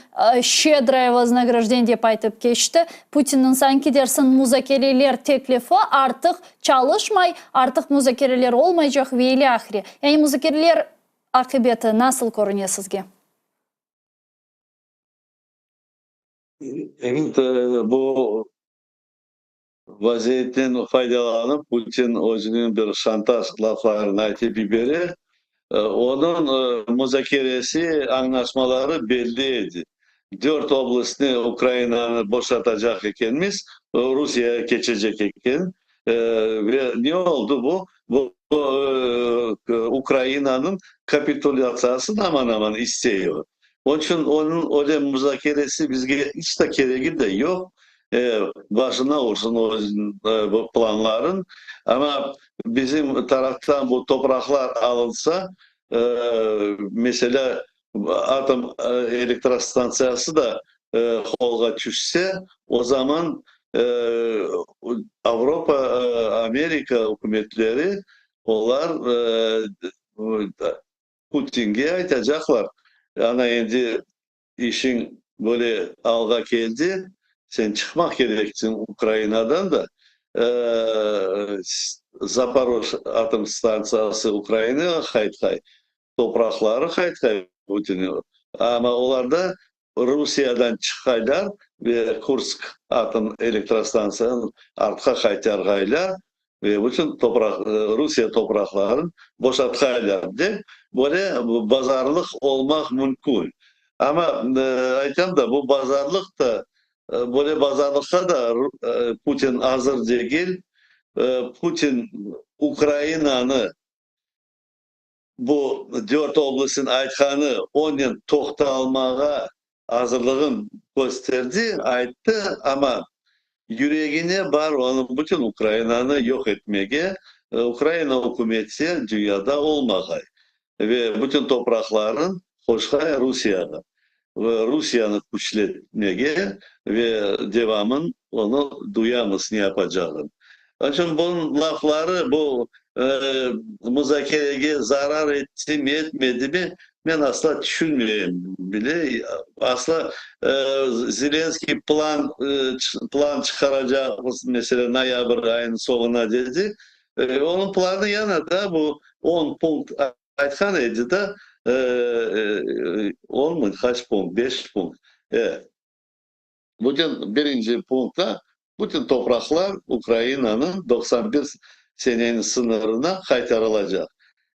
şçedroye voznagrajdenye dep aytıp keçti, Putinniñ sanki dersin muzakereler teklifi artıq çalışmay, artıq muzakereler olmaycaq ve ilâhre. Yani muzakereler aqibeti nasıl körüne sizge? Evet, bu Vaziyetten faydalanıp, Putin özüniñ bir şantaj laflarını aytıp yibere. Onıñ muzakeresi, añlaşmaları belli edi. Dört oblastnı Ukrainanı boşatacaq ekenmiz, Rusiyege keçecek eken. Ve ne oldı bu? Bu, Ukrainanıñ kapitulâtsiyasını aman-aman istey o. Onıñ içün onıñ öyle muzakeresi bizge iç de keregi de yoq. Başına ursun özüniñ bu planların. Amma bizim taraftan bu topraqlar alınsa, meselâ, atom elektrostantsiyası da qolğa tüşse, o zaman Avropa, Amerika ükümetleri olar Putinge aytacaqlar, ana endi işiñ böyle alğa keldi, sen çıqmaq kereksiñ Ukrainadan da. Zaporoj atom stantsiyası Ukrainağa qaytqay, topraqları qaytqay bütün, amma olar da Rusiyadan çıqqaylar ve Kursk atom elektrostantsiyanı artqa qaytarğaylar ve bütün topraq, Rusiye topraqların boşatqaylar dep, böyle bazarlıq olmaq mümkün. Amma aytam da, bu bazarlıq da, böyle bazarlıqqa da Putin azır degil. Putin Ukrainanı bu dört oblastnıñ aytqanı, onen toqtalmağa azırlığın kösterdi, ayttı, amma yüregine bar onıñ bütün Ukrainanı yoq etmege, Ukraina ükümeti dünyada olmağay ve bütün topraqların qoşqay Rusiyağa ve Rusiyanı küçletmege ve devamın onı duyamız ne yapacağın. Onıñ içün bunıñ lafları bu muzakerege zarar ettimi, etmedimi, men asla tüşünmeyim bile. Asla Zelenskiy plan plan çıqaracaqmız, meselâ, noyabr ayınıñ soñuna dedi. Onıñ planı yana da bu on punkt aytqan edi da, onmı, qaç punkt, beş punkt. Bütün birinci punktta bütün topraqlar Ukrainanıñ 91 seneniñ sıñırına qaytarılacaq.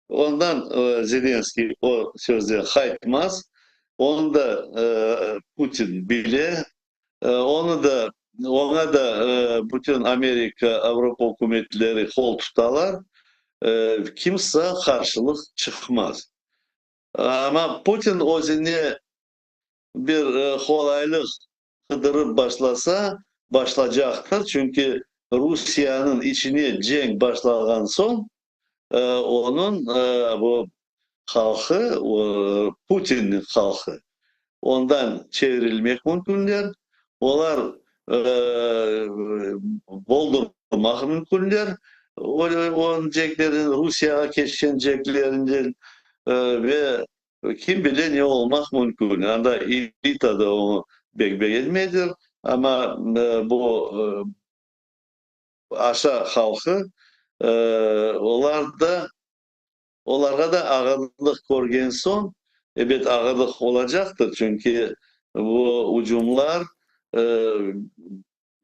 Ondan Zelenskiy o sözden qaytmaz, onı da Putin bile, onı da, oña da bütün Amerika, Avropa ükümetleri qol tutalar, kimse qarşılıq çıqmaz. Amma Putin özüne bir qolaylıq qıdırıp başlasa, başlacaqtır, çünki Rusiyeniñ içine cenk başlağan soñ, onıñ bu halqı, Putinniñ halqı, ondan çevirilmek mümkünler, olar boldurmaq mümkünler, onıñ cenklerden, Rusiyağa keçken cenklerinden ve Kim bile ne olmaq mümkün. Anda elita da onı pek begenmeydir, amma bu aşa halqı, olar da, olarğa da ağırlıq körgen soñ, ebet, ağırlıq olacaqtır, çünki bu ucumlar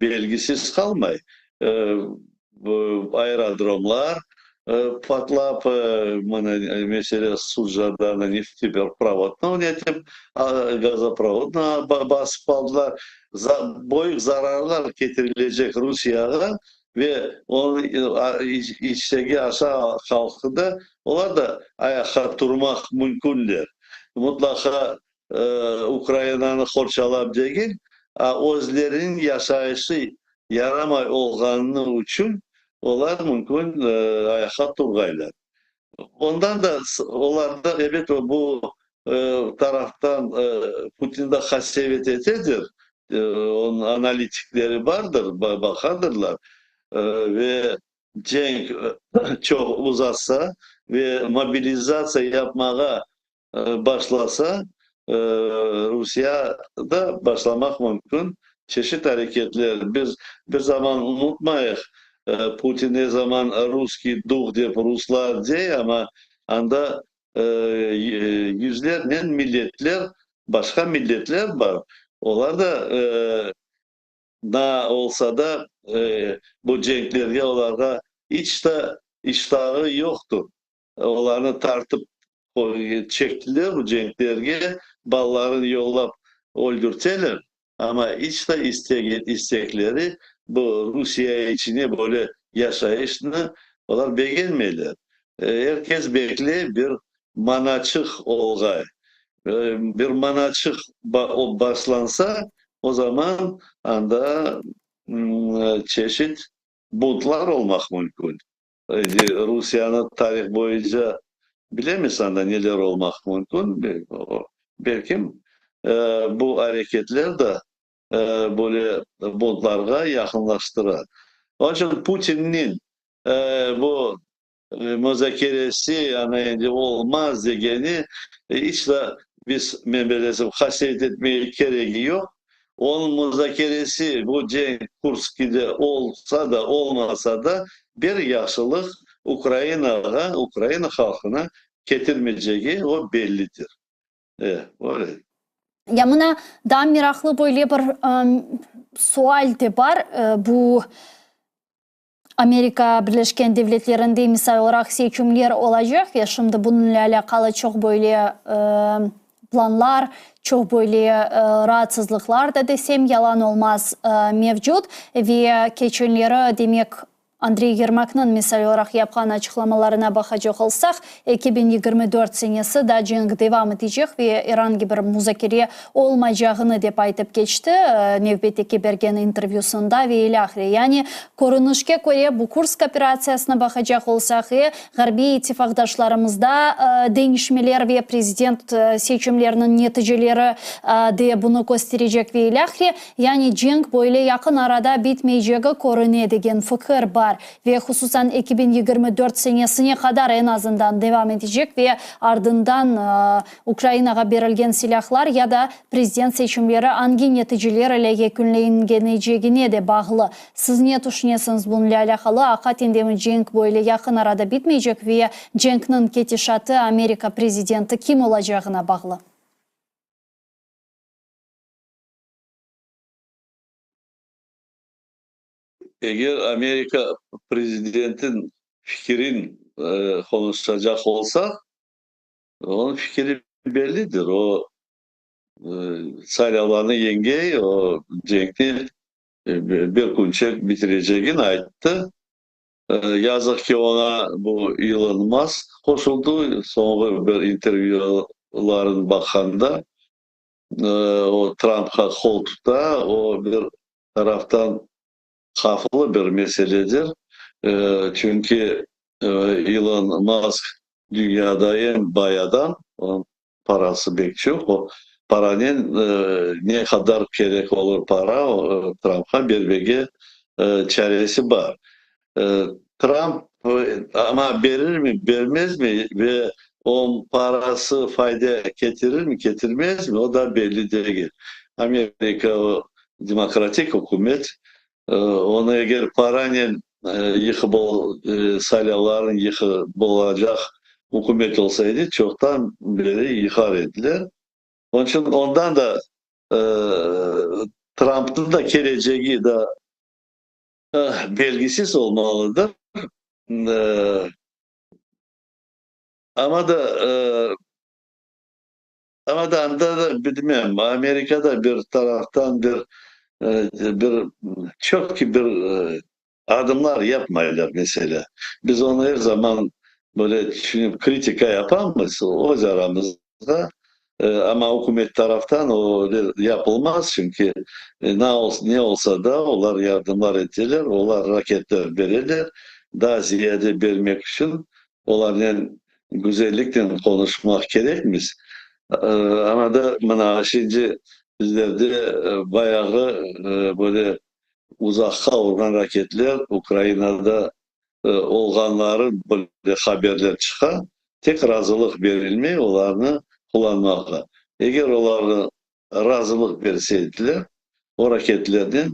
Belgisiz qalmay, aerodromlar patlap, mına, meselâ, Sujada nefteprovodnı netip, gazoprovodnı basıp aldılar. Böyük zararlar ketirilecek Rusiyağa ve onıñ içteki aşağı halqı da, olar da ayaqqa turmaq mümkünler. Mutlaqa Ukrainanı qorçalap degil, a özleriniñ yaşayışı yaramay olğanı içün olar mümkün ayaqqa turğaylar. Ondan da olarda, ebet, bu taraftan Putin da qasevet etedir, onıñ analitikleri bardır, baqadırlar ve cenk çoq uzasa ve mobilizatsiya yapmağa başlasa, Rusiye da başlamaq mümkün çeşit areketler. Biz bir zaman unutmayıq, Putin er zaman russkiy duh dep ruslar dey, amma anda yüzlernen milletler, başqa milletler bar, olar da Daa olsa da, bu cenklerge olarğa iç de iştahı yoqtır. Olarnı tartıp çektiler bu cenklerge, balalarını yollap öldürteler, amma iç de istekleri bu Rusiye içine böyle yaşayışnı olar begenmeyler. Er kes bekley bir manaçıq olğay. Bir manaçıq başlansa, o zaman anda çeşit buntlar olmaq mümkün. Rusiyanı tarih boyunca bilemiz, anda neler olmaq mümkün. Belkim, bu areketler de böyle buntlarğa yaqınlaştıra. Onıñ içün Putinniñ bu muzakeresi, ana endi olmaz degeni, iç de biz, men bilesem, qasevet etmege keregi yoq. Onıñ muzakeresi bu cenk Kurskide olsa da, olmasa da, bir yahşılıq Ukrainağa, Ukraina halqına ketirmeycegi, o bellidir. E, öyle. Ya mına daa meraqlı böyle bir sual de bar, bu Amerika Birleşken Devletlerinde misal olaraq seçimler olacaq ve şimdi bunıñle alâqalı çoq böyle planlar, çoq böyle raatsızlıqlar da desem yalan olmaz mevcut ve keçenleri demek Andrey Yermaknıñ misal olaraq yapqan açıqlamalarına baqacaq olsaq, 2024 senesi da cenk devam etecek ve er angi bir muzakere olmaycağını dep aytıp keçti nevbetteki bergen intervyusında ve ilâhre. Yani, körünişke köre, bu Kursk operatsiyasına baqacaq olsaq, e, ğarbiy ittifaqdaşlarımızda deñişmeler ve prezident seçimleriniñ neticeleri de bunı kösterecek ve ilâhre. Yani cenk böyle yaqın arada bitmeycegi körüne degen fikir bar ve hususan 2024 senesine qadar eñ azından devam etecek ve ardından Ukrainağa berilgen silâhlar ya da prezident seçimleri angi neticeler ile yekünlengenecegine de bağlı. Siz ne tüşünesiñiz bunıñle alâqalı? Aqaten de mi cenk böyle yaqın arada bitmeycek ve cenkniñ ketişatı Amerika prezidenti kim olacağına bağlı? Eger Amerika prezidentin fikirin qonuşacaq olsaq, onıñ fikiri bellidir, o, saylavlarnı yeñgey, o, cenkni bir künçek bitirecegini ayttı. Yazıq ki, oña bu Elon Musk qoşuldı, soñğı bir intervyularını baqqanda, O Trampqa qol tuta, o bir taraftan havflı bir meseledir, çünki Elon Musk dünyada eñ bay adam, onıñ parası pek çoq, o paranen ne qadar kerek olur para Trampqa bermege çaresi bar. Tramp amma berirmi, bermezmi ve onıñ parası fayda ketirirmi, ketirmezmi, o da belli degil. Amerika o demokratik ükümet, onı eger paranen yıqıp saylavlarnı yıqıp olacaq ükümet olsa edi, çoqtan beri yıqar ediler. Onıñ içün ondan da Trampnıñ da kelecegi da Belgisiz olmalıdır. Amma da, amma da anda da bilmem, Amerikada bir taraftan bir, bir çoq ki bir adımlar yapmaylar meselâ. Biz onı er zaman böyle tüşünip kritika yapamız öz aramızda. Amma ükümet taraftan o yapılmaz, çünki ne olsa da, olar yardımlar eteler, olar raketler bereler, daa ziyade bermek içün olarnen güzelliknen qonuşmaq kerekmiz. Amma da mına şimdi bizlerde bayağı böyle uzaqqa urğan raketler Ukrainada olğanları böyle haberler çıqa, tek razılıq berilmey olarnı qullanmağa. Eger olarnı razılıq berseydiler, o raketlernen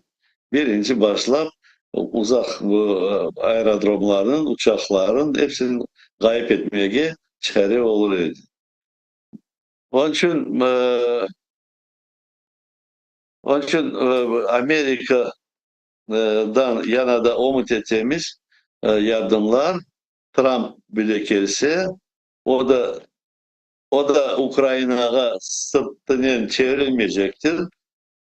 birinci başlap uzaq aerodromlarnıñ, uçaqların epsini ğayıp etmege çare olur edi. Onıñ içün onıñ içün Amerika Dan yana da ümüt etemiz, yardımlar, Tramp bile kelse, o da o da Ukrainağa sırtınen çevirilmeycektir.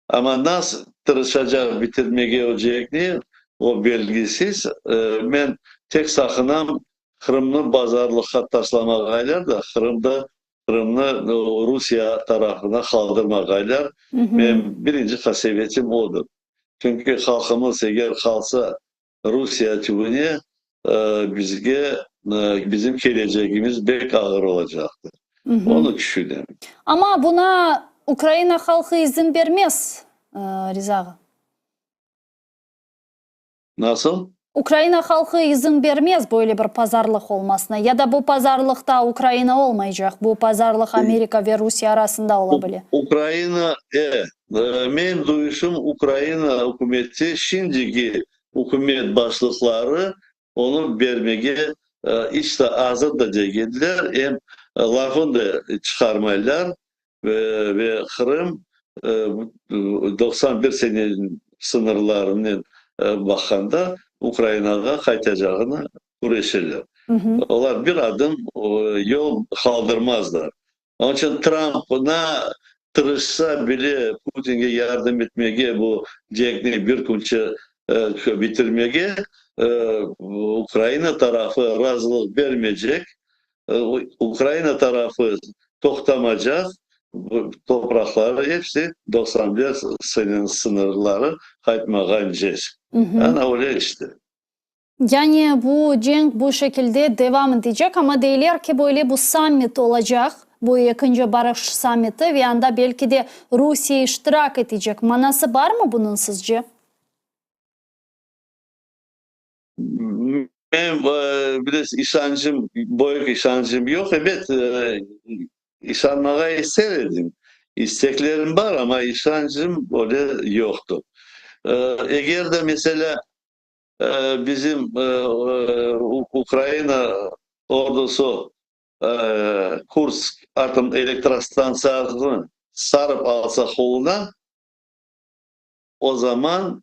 Amma nasıl tırışacaq bitirmege o cenkni, o belgisiz. Men tek saqınam, Qırımnı bazarlıqqa taşlamağaylar da, Qırımda Qırımnı Rusiye tarafına qaldırmağaylar. Menim birinci qasevetim odır. Çünki halqımız eger qalsa Rusiye tübüne, bizge, bizim kelecegimiz bek ağır olacaqtır. Onı tüşünem. Amma buna Ukraina halqı izin bermez, Riza ağa. Nasıl? Ukraina halqı izin bermez böyle bir pazarlıq olmasına. Ya da bu pazarlıqta Ukraina olmaycaq, bu pazarlıq Amerika ve Rusiye arasında ola bile. Ukraina, e, Menim duyuşım, Ukraina ükümeti, şimdiki ükümet başlıqları onı bermege iç de azır da degiller, em lafını da çıqarmaylar ve Qırım 91 sene sıñırlarınen baqqanda Ukrainağa qaytacağını küreşeler. Olar bir adım yol qaldırmazlar. Onıñ içün Tramp na tırışsa bile Putinge yardım etmege, bu cenkni bir künçe bitirmege, Ukraina tarafı razılıq bermeycek, Ukraina tarafı toqtamacaq, bu topraqları episi 91 seneniñ sıñırları qaytmağance. Ana öyle işte. Yani bu cenk bu şekilde devam etecek, amma deyler ki, böyle bu sammit olacaq, bu ekinci barış sammiti ve anda belki de Rusiye iştirak etecek. Manası barmı bunıñ sizce? Menim, bilesiz, işançım, böyük işançım yoq. Ebet, işanmağa ister edim. İsteklerim bar, amma işançım öyle yoqtır. Eger de, meselâ, Bizim Ukraina ordusı Kursk atom elektrostantsiyasını sarıp alsa qoluna, o zaman,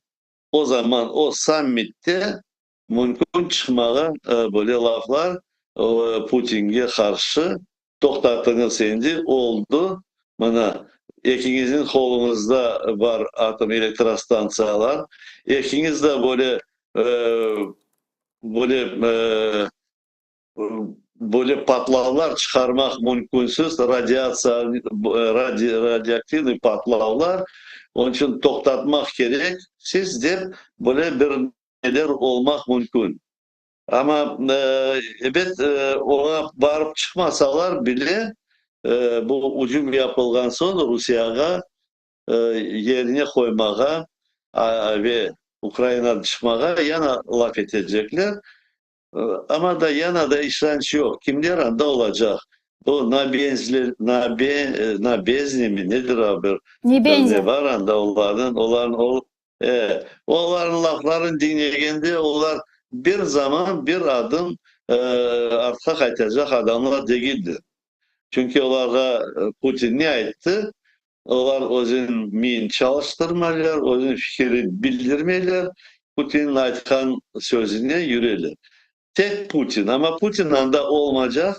o zaman o sammitte mümkün çıqmağa böyle laflar Putinge qarşı, Toqtatıñız endi, oldı, mına, ekiñizniñ qoluñızda bar atom elektrostantsiyalar, ekiñiz de böyle, böyle, böyle patlavlar çıqarmaq mümkünsiz, radiatsiya, radioaktivnıy patlavlar, onıñ içün toqtatmaq kerek siz, dep, böyle bir neler olmaq mümkün. Amma, ebet, oña barıp çıqmasalar bile, bu ücüm yapılğan soñ Rusiyağa yerine qoymağa ve Ukrainadan çıqmağa yana laf etecekler. Amma da yana da işanç yoq. Kimler anda olacaq? Bu Nabeznimi, nedir o bir ne bar anda olarnıñ, olarnıñ E, olarnıñ laflarını diñlegende, olar bir zaman bir adım artqa qaytacaq adamlar degildir. Çünki olarğa Putin ne ayttı? Olar özüniñ miyini çalıştırmaylar, özüniñ fikirini bildirmeyler, Putinniñ aytqan sözüne yüreler. Tek Putin, amma Putin anda olmacaq,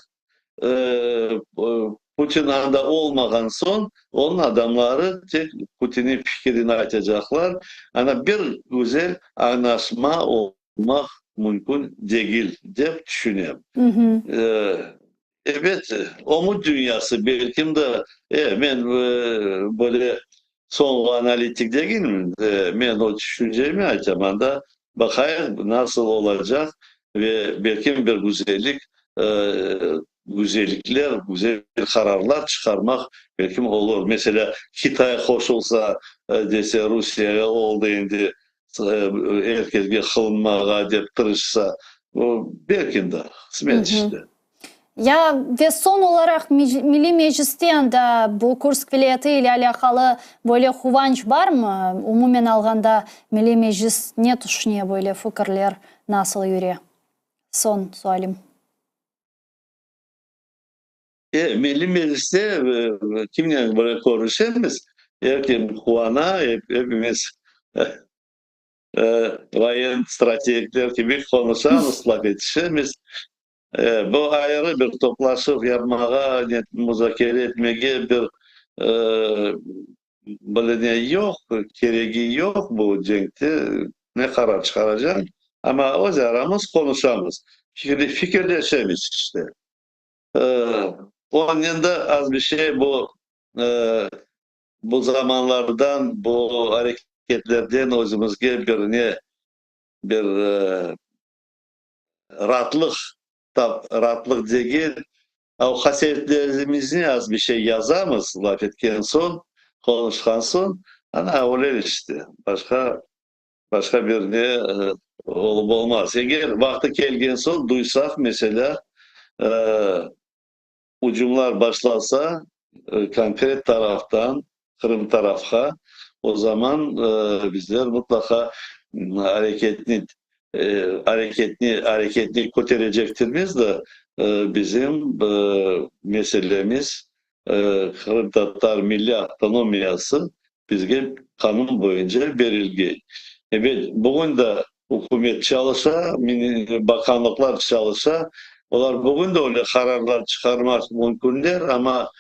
Putin anda olmağan soñ, onıñ adamları tek Putinniñ fikirini aytacaqlar. Ana bir güzel añlaşma olmaq mümkün degil, dep tüşünem. Ebet, ümüt dünyası, belkim de, men böyle soñğı analitik degilmim, men o tüşüncemi aytam, anda baqayıq nasıl olacaq ve belkim bir güzellik, güzellikler, güzel qararlar çıqarmaq belkim olur. Meselâ, Kitay qoşulsa, dese Rusiyege oldı endi, er kesge qılınmağa dep tırışsa, belkim de, qısmet işte. Ya ve soñ olaraq Milliy Mecliste anda bu Kursk vilâyeti ile alâqalı böyle quvanç barmı? Umumen alğanda Milliy Meclis ne tüşüne, böyle fikirler nasıl yüre? Soñ sualim. Milliy Mecliste kimnen böyle körüşemiz, er kim quvana, epimiz voyen strategler kibi qonuşamız, laf etişemiz. Bu ayrı bir toplaşuv yapmağa, muzakere etmege bir böyle ne yoq, keregi yoq bu cenkte, ne qarar çıqaracaq, amma öz aramız qonuşamız, fikirleşemiz işte. Onen de az bir şey bu bu zamanlardan, bu areketlerden özümizge bir ne, bir Raatlıq tap, raatlıq degil, o qasevetlerimizni az bir şey yazamız laf etken soñ, qonuşqan soñ, ana öyle işte, başqa, başqa bir ne olıp olmaz. Eger vaqtı kelgen soñ duysaq, meselâ, ucumlar başlasa, konkret taraftan, Qırım tarafqa. O zaman bizler mutlaqa areketni areketni areketni köterecektirmiz da, bizim meselemiz qırımtatar milliy avtonomiyası bizge qanun boyunca berilgen. Ebet, bugün de ükümet çalışa, bakanlıqlar çalışa, olar bugün de öyle qararlar çıqarmaq mümkünler, amma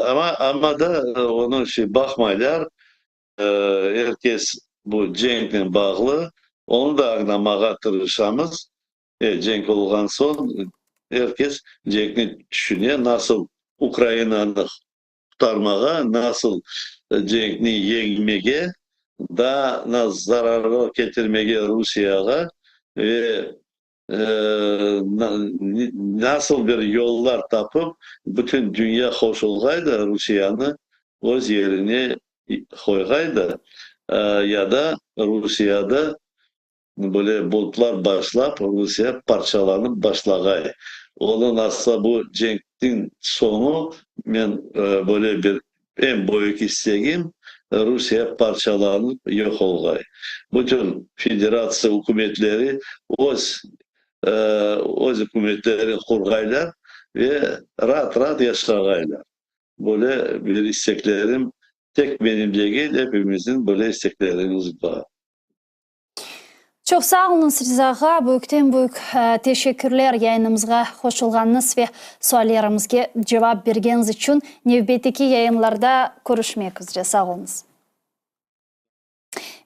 amma amma da onı şey baqmaylar. Er kes bu cenknen bağlı, onı da añlamağa tırışamız. Cenk olğan soñ er kes cenkni tüşüne, nasıl Ukrainanı qurtarmağa, nasıl cenkni yeñmege, daa az zararlar ketirmege Rusiyağa ve nasıl bir yollar tapıp bütün dünya qoşulğay da Rusiyanı öz yerine qoyğay da ya da Rusiyada böyle buntlar başlap Rusiye parçalanıp başlağay. Onıñ asla bu cenkniñ soñu men böyle bir eñ büyük istegim Rusiye parçalanıp yoq olğay. Bütün federatsiya ükümetleri öz öz ükümetlerini qurğaylar ve raat-raat yaşağaylar. Böyle bir isteklerim tek benim degil, epimizniñ böyle isteklerimiz bar. Çoq sağ oluñız, Riza ağa, büyükten-büyük teşekkürler yayınımızğa qoşulğanıñız ve suallerimizge cevap bergeniñiz içün. Nevbetteki yayınlarda körüşmek üzre, sağ oluñız.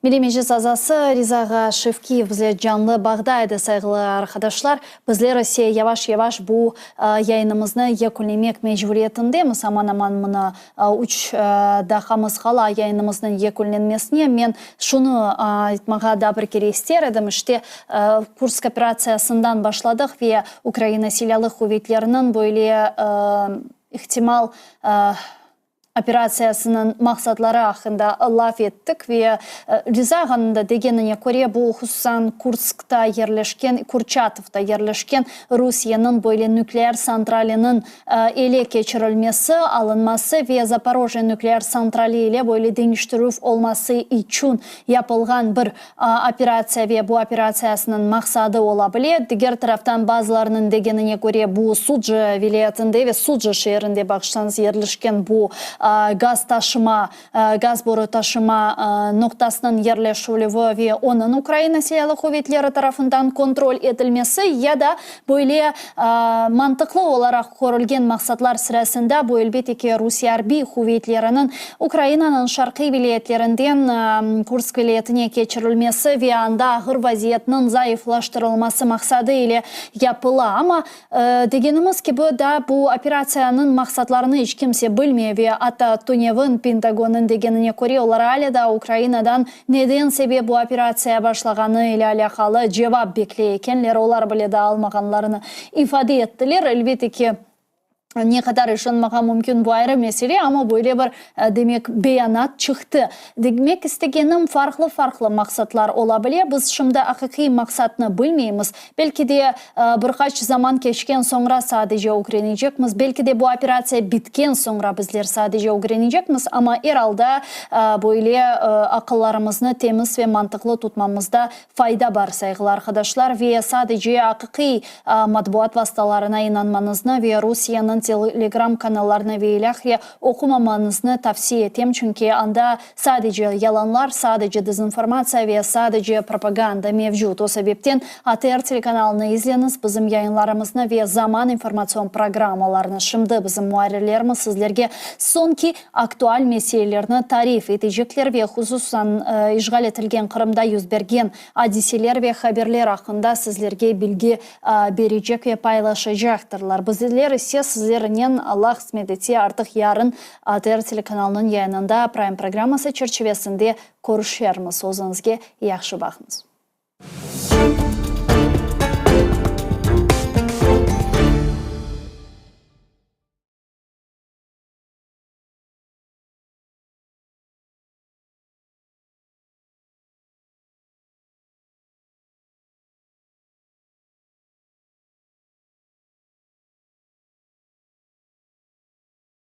Milliy Meclis azası Riza ağa Şevkiyev bizle canlı bağda edi, sayğılı arqadaşlar. Bizler ise yavaş-yavaş bu yayınımıznı yekünlemek mecburiyetindemiz, aman-aman mına Üç daqqamız qala yayınımıznıñ yekünlenmesine. Men şunı aytmağa daa bir kere ister edim, işte, Kursk operatsiyasından başladıq ve Ukraina Silâlı quvetleriniñ böyle ihtimal operatsiyasınıñ maqsatları aqqında laf ettik ve Riza ağanıñ da degenine köre, bu, hususan, Kurskta yerleşken, Kurçatovda yerleşken Rusiyeniñ böyle nükleer santraliniñ ele keçirilmesi, alınması ve Zaporojye nükleer santrali ile böyle deñiştirüv olması içün yapılğan bir operatsiya ve bu operatsiyasınıñ maqsadı ola bile. Diger taraftan, bazılarınıñ degenine köre, bu Sudja vilâyetinde ve Sudja şeerinde, bağışlañız, yerleşken bu gaz taşıma, gaz boru taşıma noqtasınıñ yerleşilüvi ve onıñ Ukraina Silâlı quvetleri tarafından kontrol etilmesi ya da böyle mantıqlı olaraq körülgen maqsatlar sırasında bu, elbette ki, Rusiye arbiy quvetleriniñ Ukrainanıñ şarqiy vilâyetlerinden Kursk vilâyetine keçirilmesi ve anda ağır vaziyetniñ zayıflaştırılması maqsadı ile yapıla. Amma, Degenimiz kibi, daa bu operatsiyanıñ maqsatlarını iç kimse bilmey ve atta tünevin Pentagonnıñ degenine köre, olar alâ daa Ukrainadan neden sebep bu operatsiya başlağanı ile alâqalı cevap bekley ekenler, olar bile daa almağanlarını ifade ettiler. Elbette ki, ne qadar işanmağa mümkün, bu ayrı mesele, amma böyle bir, demek, beyanat çıqtı. Demek istegenim, farqlı-farqlı maqsatlar ola bile, biz şimdi aqiqiy maqsatnı bilmeymiz. Belki de, bir qaç zaman keçken soñra sadece ögrenecekmiz, belki de bu operatsiya bitken soñra bizler sadece ögrenecekmiz, amma er alda böyle aqıllarımıznı temiz ve mantıqlı tutmamızda fayda bar, sayğılı arqadaşlar, ve sadece aqiqiy matbuat vastalarına inanmañıznı ve Rusiyeniñ telegram kanallarını ve ilâhre oqumamañıznı tavsiye etem, çünki anda Sadece yalanlar, sadece dezinformatsiya ve sadece propaganda mevcut. O sebepten ATR telekanalını izleñiz, bizim yayınlarımıznı ve Zaman informatsion programmalarını. Şimdi bizim muarrirlerimiz sizlerge soñki aktual meselelerni tarif etecekler ve hususan işğal etilgen Qırımda yüz bergen adiseler ve haberler aqqında sizlerge bilgi berecek ve paylaşacaqtırlar. Bizler ise sizlernen, Allah qısmet etse, artıq yarın ATR telekanalınıñ yayınında Prime programması çerçivesinde körüşermiz. Özüñizge yahşı baqıñız.